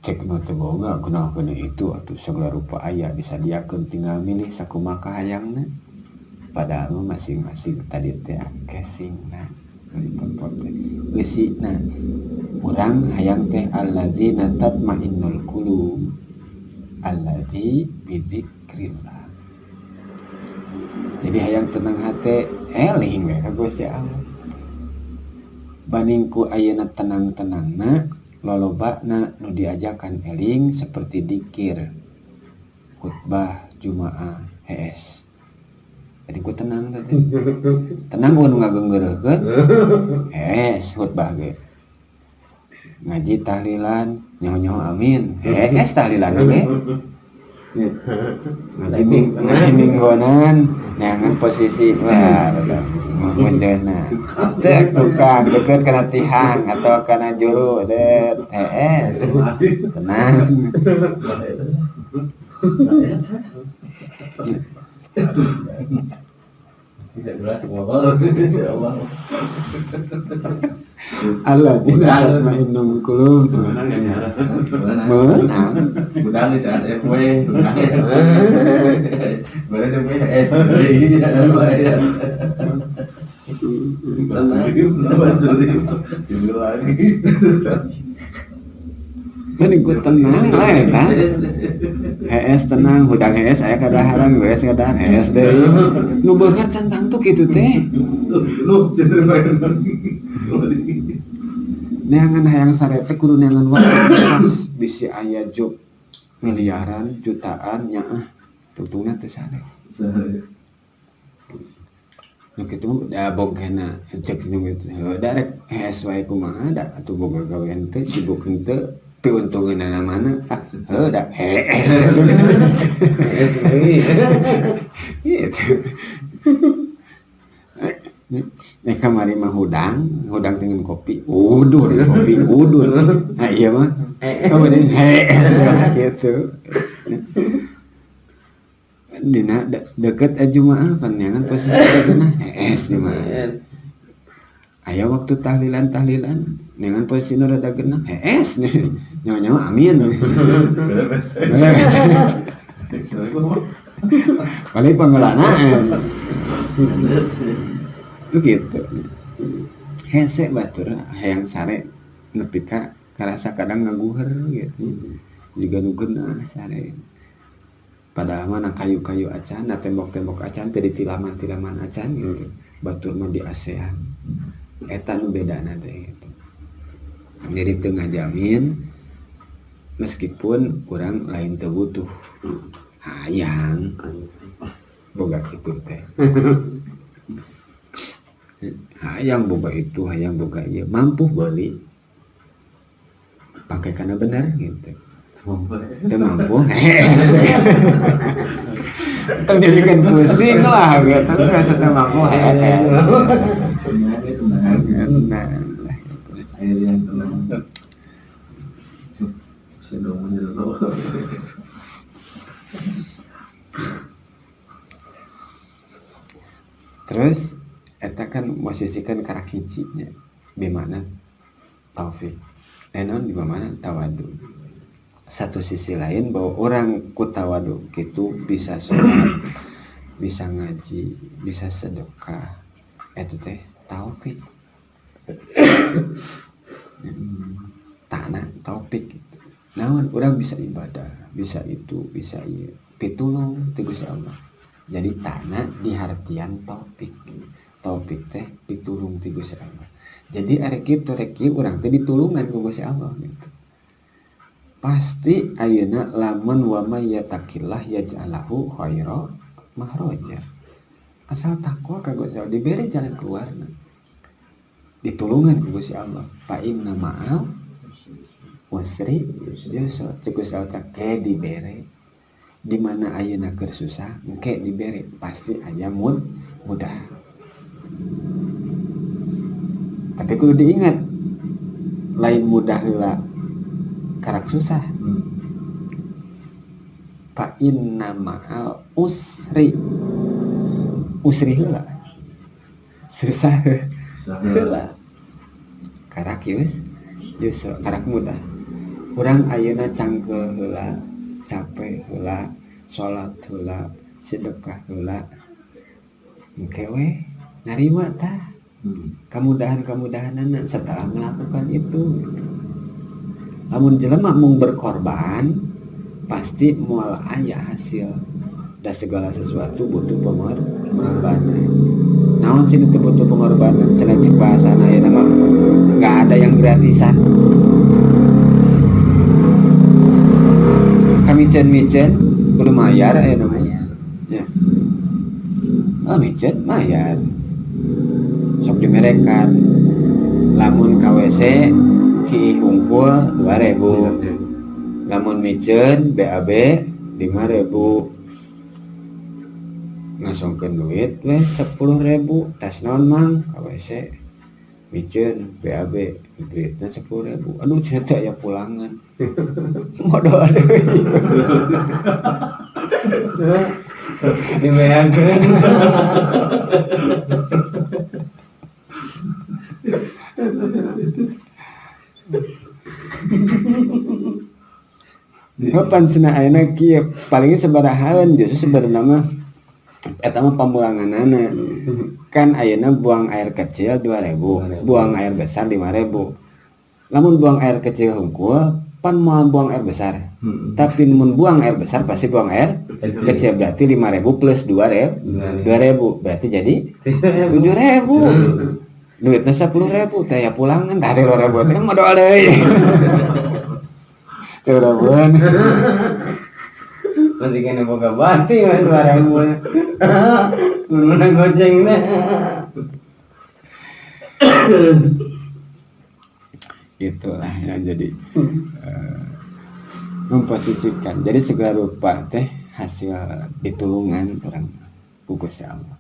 Cek nu teu boga genah keneh itu atuh sagala rupa aya disadiakeun tinggal milih sakumaha kahayangna. Padahal mah masing-masing tadi teh casingna eusina urang hayang teh allazina tatmainnul qulub allazi bizikrillah. Jadi hayang tenang hate eling we ka Gusti Allah. Banding ku ayeuna tenang-tenangna lolobana nu diajakan eling seperti dikir khutbah jumaah hees. Jadi ku tenang teh. Tenang ku nu ngageunggeurekeun hees khutbah ge. Ngaji tahlilan nyoho-nyoho amin hees tahlilan ge. Ngaji minggonan neangan posisi wah mujena teh tukang deket kana tihang atau kana juru det hees tenang. Allah tidak main kulub menang budang di saat FW boleh kan ikut tenang lah ya kan hees tenang hudang hees aya kadaharan geus kadaharan hees deui nu beunghar can tangtu kitu teh neangan hayang sare teh kudu neangan waktu pas bisi aya job miliaran jutaan nyaah tungtungna teu sare nu kitu da bogena cek nu kitu heuh da rek hees wae kumaha da atuh boga gawean teh sibuk henteu piuntungeunana mana ah heuh da hees gitu. Nek kamari mah hudang dengan kopi udur kopi udur nah iya mah oh hees gitu dina deket jumaah panjangan posisi dina hees jumaah aya waktu tahlilan dengan posisi nu rada genah hees nyawa-nyawa amin paling pangeulanaan gitu hese batur hayang sare nepi ka karasa kadang ngaguher gitu juga nu geunah sare padahal mah kayu-kayu acan na tembok-tembok acan teu ditilaman-tilaman acan gitu batur mah di ASEAN eta nu bedana teh gitu. Jadi teu ngajamin meskipun urang lain teu butuh hayang boga kitu teh hayang boga itu hayang boga ieu mampu beli pakai karena benar gitu teu mampu hees tong jadikeun pusing lah gitu teu teu mampu hees tenang air yang tenang Terus eta kan posisikan karak hiji nya bimana taufik enon di mana tawadu. Satu sisi lain bahwa orang ku tawadu gitu bisa sholat, bisa ngaji, bisa sedekah, eta teh taufik. Tanah taufik gitu. Naon orang bisa ibadah, bisa itu, bisa ieu. Pitulung ti Gusti Allah. Jadi tanah dihartian taufik. Taufik teh pitulung ti Gusti Allah. Jadi arek kitu rek kieu urang teh ditulungan ku Gusti Allah gitu. Pasti ayeuna lamun wa may yattaqillah yaj'alahu khaira mahraja. Asal takwa ka Gusti Allah diberi jalan keluarna. Ditulungan ku Gusti Allah. Fa inna ma'al usri yusra. Cek Gusti Allah ke dibere. Di mana ayeuna keur susah engke dibere pasti aya mudah. Tapi kudu diingat lain mudah heula karak susah. Fa inna ma'al usri. Usri heula. Susah heula. Karak yusra karak mudah. Urang ayeuna cangkeul heula, capek heula, salat heula, sedekah heula. Engke we narima tah. Kamudahan-kamudahanana setelah melakukan itu gitu. Lamun jelema mung berkorban pasti moal aya hasil. Da segala sesuatu butuh pengorbanan. Naon sih nu butuh pengorbanan? Cenah cek bahasana ayeuna mah enggak ada yang gratisan. Kamiceun-miceun kudu mayar ayeuna mah. Ya. Oh, miceun mayar. Sok dimerekan. Lamun ka WC ki hungkul 2000. Lamun miceun BAB 5.000 ngasongkeun duit weh 10.000 tas naon mang ka WC miceun BAB duitna 10.000 aduh cenah teh aya pulangan modal deui dibeakeun. Kapan cenah ayeuna kieu palingnya sabarahaeun justru sebenarnya mah eta mah pamulanganana. Kan ayeuna buang air kecil 2.000, buang air besar 5.000. Lamun buang air kecil hungkul pan moal buang air besar. Tapi mun buang air besar pasti buang air kecil berarti 5.000 plus 2.000 berarti jadi 7.000. Duitna 10.000 teh aya pulangan tah 3.000 teh modal deui. 3.000-an. Nanti kena boga bati mah 2.000. Mun menang goceng teh. Itulah yang jadi memposisikan. Jadi segala rupa teh hasil ditulungan orang ku Gusti Allah.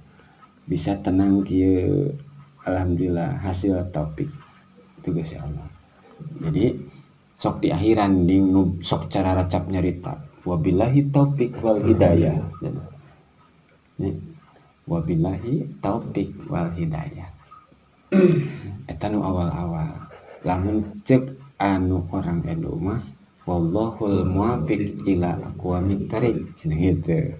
Bisa tenang kieu alhamdulillah hasil taufik itu Gusti Allah. Jadi sok di akhiran ding nu sok cara racap nyarita wabillahi taufik wal hidayah. Wabillahi taufik wal hidayah. Eta nu awal-awal. Lamun cek anu orang NU mah wallahul muwafiq ila aqwamit thariq cenah gitu.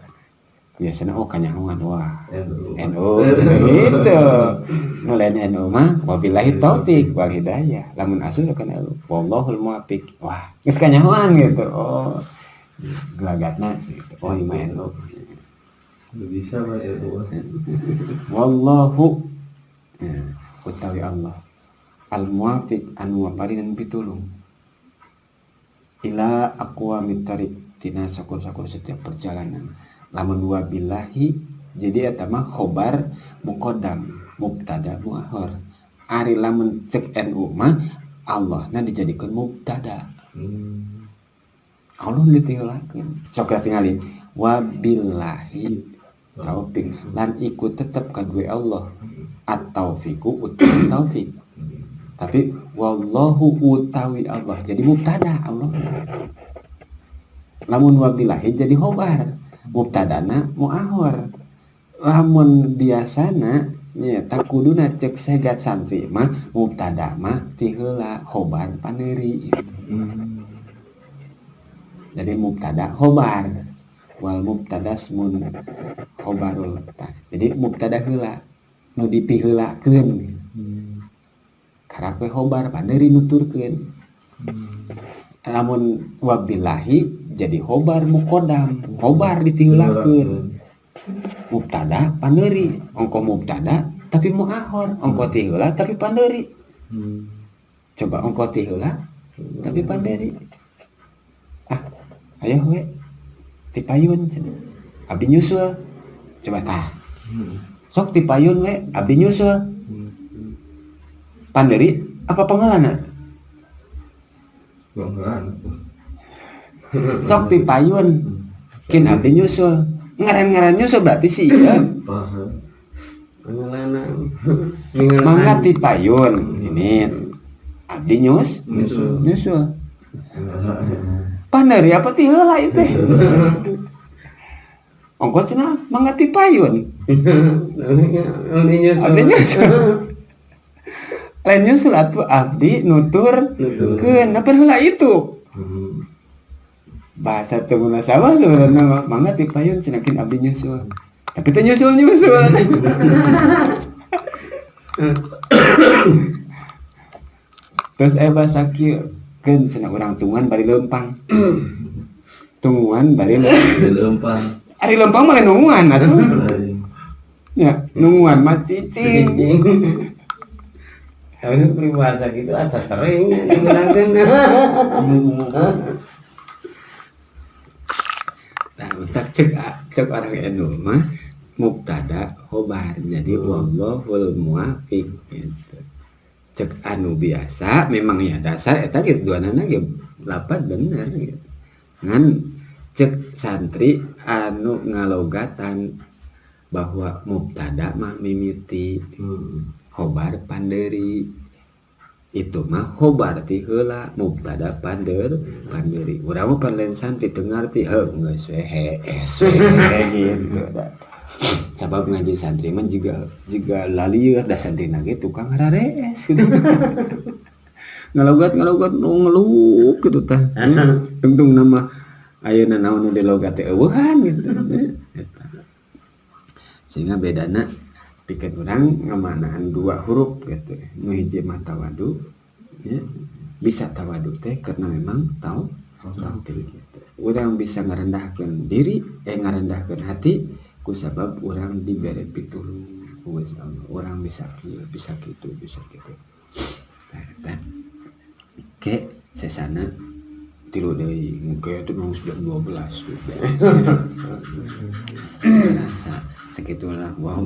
Biasana oh kanyahoan wah NU cenah gitu. Nu lain NU mah wabillahi taufik wal hidayah. Lamun asup kana NU wallahul muwafiq. Wah, geus kanyahoan gitu. Oh, gelagatna gitu. Oh, ieu mah NU. Bisa mah NU. Wallahu utawi Allah al muwafiq anu maparinan pitulung ila aqwamit thariq tina sakur-sakur setiap perjalanan. Lamun wabillahi jadi eta mah khobar muqaddam mubtada muakhir. Ari lamun cek NU mah Allahna dijadikeun mubtada. Allah ditiheulakeun. Sok tingali wabillahi taufik lan iku tetep kadue Allah at-taufiqu utawi taufik. Tapi wallahu utawi Allah jadi mubtada Allah. Lamun wabillahi jadi khobar mubtadana muakhir. Lamun biasana nyaeta kuduna cek segat santri mah mubtada mah ti heula khobar paneuri gitu. Jadi mubtada khobar wal mubtada smun khobarul. Jadi mubtada heula nu dipiheulakeun. Karak we khobar paneuri nuturkeun. Lamun wabillahi jadi khobar muqaddam, khobar ditiheulakeun. Mubtada paneuri, ongko mubtada tapi muakhir, ongko ti heula tapi paneuri. Coba ongko ti heula tapi paneuri. Ah, ayo we ti payun cenah. Abdi nyusul. Coba tah. Sok ti payun we abdi nyusul. Paneuri apa pangelana? Sok ti payun kin abdi nyusul. Ngaran-ngaran nyusul berarti sih iya. Mangga ti payun ini abdi nyusul. Paneuri apa ti heula ieu teh? Ongkot cenah mangga ti payun. Abdi nyusul. Lain nyusul atuh abdi nuturkeun. Apa heula itu? Bahasa teu munasabah sebenarnya mangga ti payun cenah kin abdi nyusul. Tapi teu nyusul-nyusul. Terus bahasa kieu keun cenah urang tungguan bari leumpang. Tungguan bari leumpang. Ari leumpang mah lain nungguan atuh. Ya, nungguan mah cicing. Tapi peribahasa gitu asa sering digunakeun. Nah, utak cek orang NU mah mubtada khobar. Jadi wallahul muwafiq gitu. Cek anu biasa memang ya dasar eta ge duanana ge lapat bener gitu. Ngan Cek santri anu ngalogatan bahwa mubtada mah mimiti, khobar pandeuri. Itu mah khobar ti heula, mubtada pandeuri. Urang mah pan lain santri, teu ngarti, heuh, geus we, hees we gitu da. Sabab ngaji santri mah juga juga lalieur da, santrina ge tukang ngararees gitu. Ngalogat ngalogat nu ngeluk gitu tah. Tungtung nama ayeuna naon nu dilogat teh euweuhan gitu. Eta. Sehingga bedana pikeun urang ngamanaan dua huruf gitu. Nu hiji mah tawadu ya. Bisa tawadu teh karena memang taufik gitu. Urang bisa ngarendahkeun diri, ngarendahkeun hati kusabab urang dibere pitulung ku Gusti Allah. Urang bisa kieu, bisa kitu, bisa kitu. Nah, eta. Ke sesana tilu deui, engke teh geus jam 12 tuh. Terasa sakitu lah, wow.